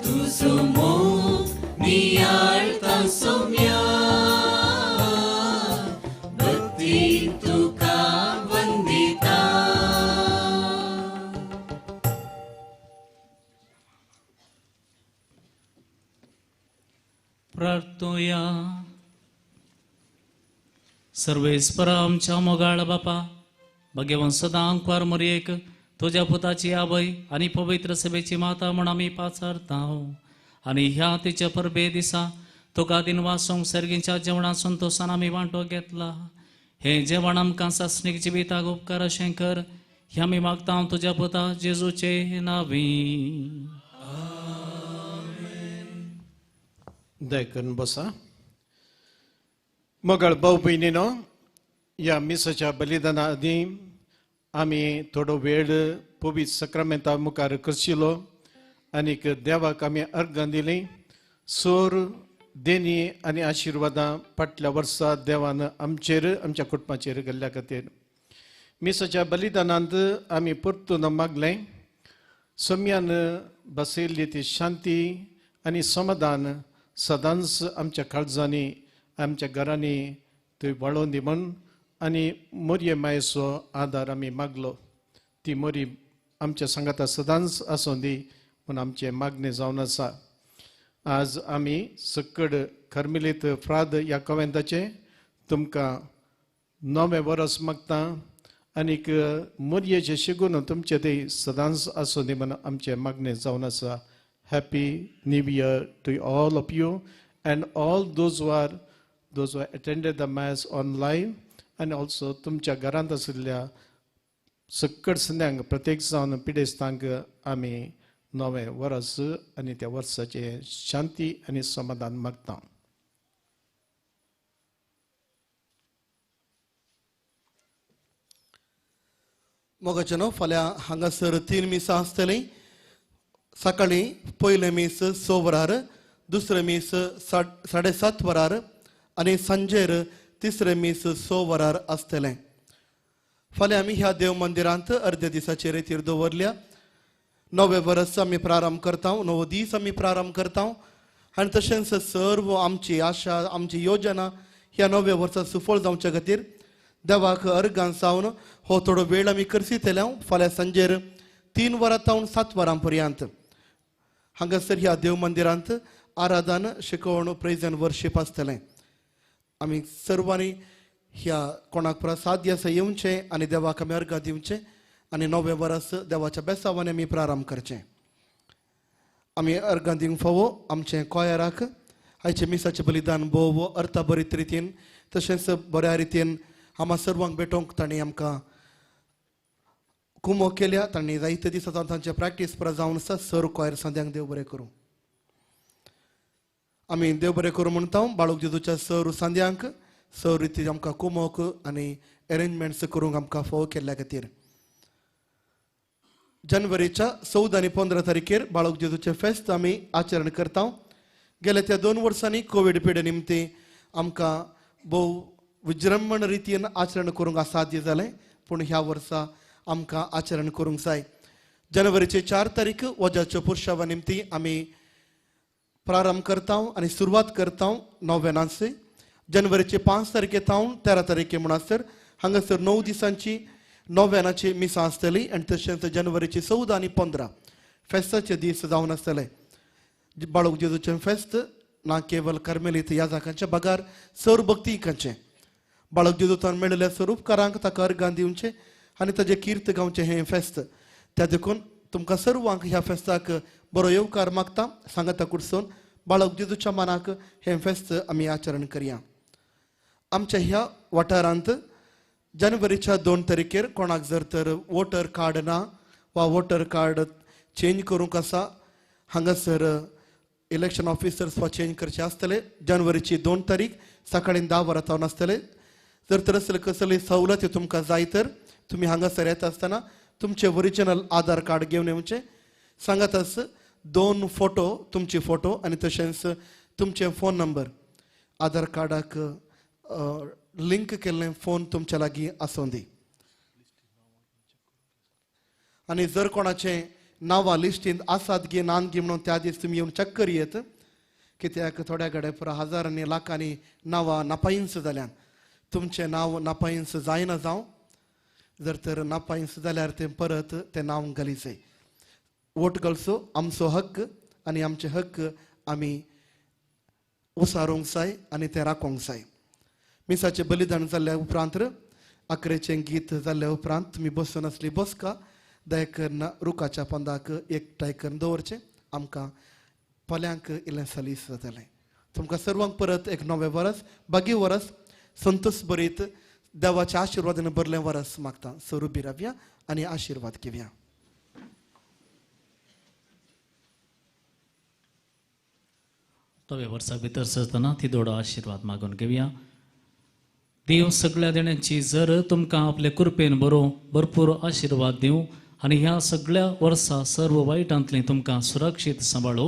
तुजो मोग नियाळता सोम्या, भक्तीन तुका वंदिता. प्रार्थोया. सर्वेस्परा आमच्या मोगाळ बापा, भगवान सदां आंकवार मरयेक तुज्या पुताची आवय आनी पवित्र सभेची माता म्हूण आमी पाचारता. आनी ह्या तिच्या परबे दिसा तुका दिनवासूंक सर्गीच्या जेवणा संतोशान आमी वांटो घेतला. हें जेवण आमकां सासणीक जिविताक उपकार अशें कर, हें आमी मागता तुज्या पुता जेजूचे नांवी. दया करून बसा. मोगाळ भाव भयणीनो, ह्या मिसाच्या बलिदाना आदीं आमी थोडो वेळ पवित्र सक्रामेंता मुखार करशिलो आनीक देवाक आमी अर्घां दिलीं. सोर देणी आनी आशिर्वादां फाटल्या वर्सा देवान आमचेर आमच्या कुटुंबाचेर गेल्ल्या खातीर मिसाच्या बलिदानांत आमी परतून मागलें. सम्यान बसयल्ली ती शांती आनी समाधान सदांच आमच्या काळजांनी आमच्या घरांनी थंय वाळोवन दी म्हूण आनी मोरये मायेचो आदार आमी मागलो. ती मोरी आमच्या सांगाता सदांच आसूं दी म्हूण आमचें मागणें जावन आसा. आज आमी सक्कड कर्मेलीत फ्राद ह्या कॉवेंताचें तुमकां नवें वरस मागता आनीक मोरयेचें शिगून तुमचें तें सदांच आसूं दी म्हूण आमचें मागणें जावन आसा. Happy New Year to all of you and all those who attended the mass online and also तुमच्या घरांत आशिल्ल्या सक्कड संद्यांक प्रत्येक जावन पिडेस्तांक आमी नवें वरस आनी त्या वर्साचें शांती आनी समाधान मागता. मोगाचें न्हू, फाल्यां हांगासर 3 मिसां आसतलीं. सकाळीं पयलें मीस 6 वरार, दुसरें मीस 7:30 वरार आनी सांजेर तिसरें मीस 6 वरार आसतलें. फाल्यां आमी ह्या देव मंदिरांत अर्दे दिसाचे रेतीर दवरल्या. नवें वर्स आमी प्रारंभ करता, नवो दीस आमी प्रारंभ करता आनी तशेंच सर्व आमची आशा आमची योजना ह्या नव्या वर्सा सुफळ जावचे खातीर देवाक अर्गान सावन हो थोडो वेळ आमी करसीतले. फाल्यां सांजेर 3 वरां तावन 7 वरां पर्यंत. हांगासर ह्या देव मंदिरांत आराधन शिकोवण प्रेज एंड वर्शीप आसतलें. आमी सर्वांनी ह्या कोणाक प्रसाद आसा येवचें आनी देवाक आमी अर्घां दिवचें आनी नवें वर्स देवाच्या बेसावांनी आमी प्रारंभ करचें. आमी अर्घां दिवंक फावो आमचें कोयराक आयचें मिसाचें बलिदान भोव अर्थभरीत रितीन तशेंच बऱ्या रितीन आमा सर्वांक भेटोवंक तांणी आमकां कुमो केल्या. तांणी जायते दीस आतां तांचे प्रॅक्टीस पुरा जावन आसा. सर कोयर सांद्यांक देव बरें करूं. आमी देव बरें करूं म्हणटा बाळूक जेजूच्या सर सांद्यांक सर रिती आमकां कुमोक आनी एरेंजमेंट्स करूंक आमकां फावो केल्ल्या खातीर. जानेवारीच्या 14 आनी 15 तारखेर बाळूक जेजूचें फेस्त आमी आचरण करता. गेल्या त्या 2 वर्सांनी कोवीड पिडे निमती आमकां भोव विजृंभण रितीन आचरण करूंक असाध्य जालें, पूण ह्या वर्सा आमकां आचरण करूंक जाय. जानेवारीचे 4 तारीख वजाच्यो पुरशावा निमती आमी प्रारंभ करता आनी सुरवात करता नोवेनांचे. जानेवारीचे 5 तारखे थावन 13 तारखे म्हणसर हांगासर 9 दिसांची नोवेनाची मिसां आसतली आनी तशेंच जानेवारीचे 14 आनी 15 फेस्ताचे दीस जावन आसतले. बाळूक जेजूचें फेस्त ना केवल कार्मेलीत याजाकांच्या बगार सर भक्तिकांचें बाळक जेजूतान मेळिल्ल्या स्वरूपकारांक ताका अर्गां दिवचें आनी ताजें कीर्त गावचें हें फेस्त. त्या देखून तुमकां सर्वांक ह्या फेस्ताक बरो येवकार मागता. सांगाता कुडसून बाळक जेजूच्या मानाक हें फेस्त आमी आचरण करया. आमच्या ह्या वाठारांत जानेवारीच्या 2 तारखेर कोणाक जर तर वोटर कार्ड ना वा वोटर कार्ड चेंज करूंक आसा हांगासर इलेक्शन ऑफिसर्स वा चेंज करचे आसतले. जानेवारीची 2 तारीख सकाळी 10 वरां जावन आसतले. जर तर असले कसली सवलती तुमकां जाय तर तुमी हांगासर येता आसतना तुमचें ओरिजिनल आधार कार्ड घेवन येवचें. सांगात आस 2 फोटो, तुमचे फोटो आनी तशेंच तुमचें फोन नंबर, आधार कार्डाक लिंक केल्लें फोन तुमच्या लागीं आसूं दी. आनी जर कोणाचें नांवां लिस्टींत आसात गी नान गी म्हणून त्या दीस तुमी येवन चक्कर येत, कित्याक थोड्या कडेन पुरा हजारांनी लाखांनी नांवां नापायन्स जाल्यान. तुमचें नांव नापायन्स जायना जावं, जर तर नापायन्स जाल्यार तें परत तें नांव घालीचें. वोट घालचो आमचो हक्क आनी आमचे हक्क आमी उसारूंक जाय आनी तें राखोंक जाय. मिसाचें बलिदान जाल्ल्या उपरांत आकरेचें गीत जाल्ल्या उपरांत तुमी बसून आसली बसका दया करून रुखाच्या पोंदाक एकठांय करून दवरचें. आमकां फाल्यांक इल्लें सलीस जातलें. तुमकां सर्वांक परत एक नवें वरस, बागी वरस, संतोष भरीत देवाच्या आशिर्वादान भरलें वरस मागता. सरू बिरावया आनी आशिर्वाद घेवया. नव्या वर्सा भितर सरतना तिदोडो आशिर्वाद मागून घेवया. देव सगळ्या देण्यांची जर तुमकां आपले कृपेन बरो भरपूर आशिर्वाद दिवं आनी ह्या सगळ्या वर्सा सर्व वायटांतली तुमकां सुरक्षीत सांबाळू.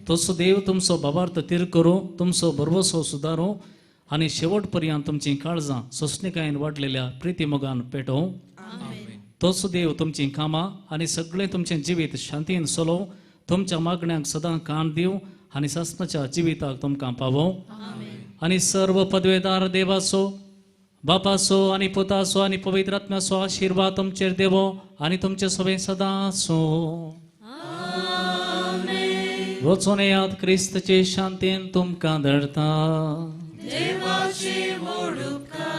तसो देव तुमचो बाबार्थ तीर करूं, तुमचो भरवसो सुदारूं आनी शेवट पर्यंत तुमचीं काळजां सोंसणीकायेन वाडलेल्या प्रिती मोगान पेटोवं. तसो देव तुमचीं कामां आनी सगळें तुमचें जिवीत शांतीन चलोवं, तुमच्या मागण्यांक सदां कान दिवं आनी सासणाच्या जिविताक तुमकां पावोवं. आनी सर्व पदवेदार देवाचो, बापाचो आनी पुताचो आनी पवित्र आत्म्याचो आशिर्वाद तुमचेर देवो आनी तुमचे सगळे सदां आसूं. वचून येयात, क्रिस्तचे शांतीन तुमकां धरता. देवाचे व्हड उपकार.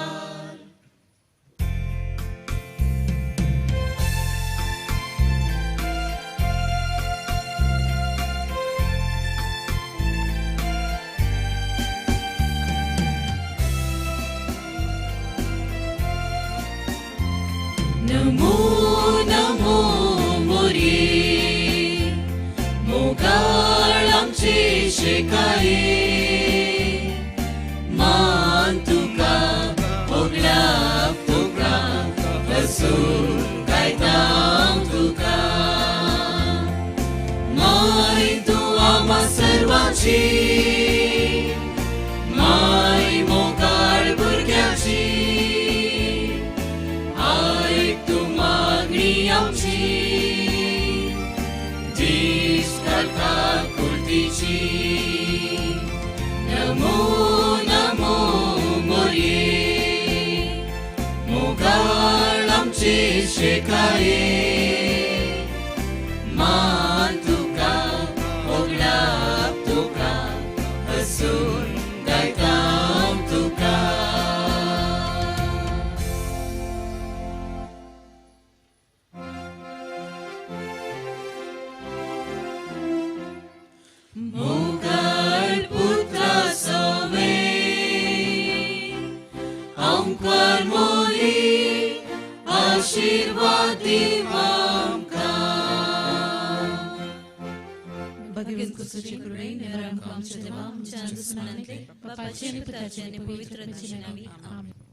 नमो नमो मोरये मोगाळ आमचे शेकाये, मान तुका होगळाप तुका हसून गायता तुका, माय तूं आमा सर्वांची, माय मोगाळ भुरग्याची, आयक तूं मागणी आमची, दीस घालता कुर्तीची. नमो नमो मोरये मोगाळ आमचे शेकाये, मान तुका भाग्यवंत कुसूचे करुणेन नेवर आमकां आमच्या देवा आमच्या दुस्मानांतले बापाचे आनी पुताचे आनी पवित्र आत्म्याचे नांवी आमेन.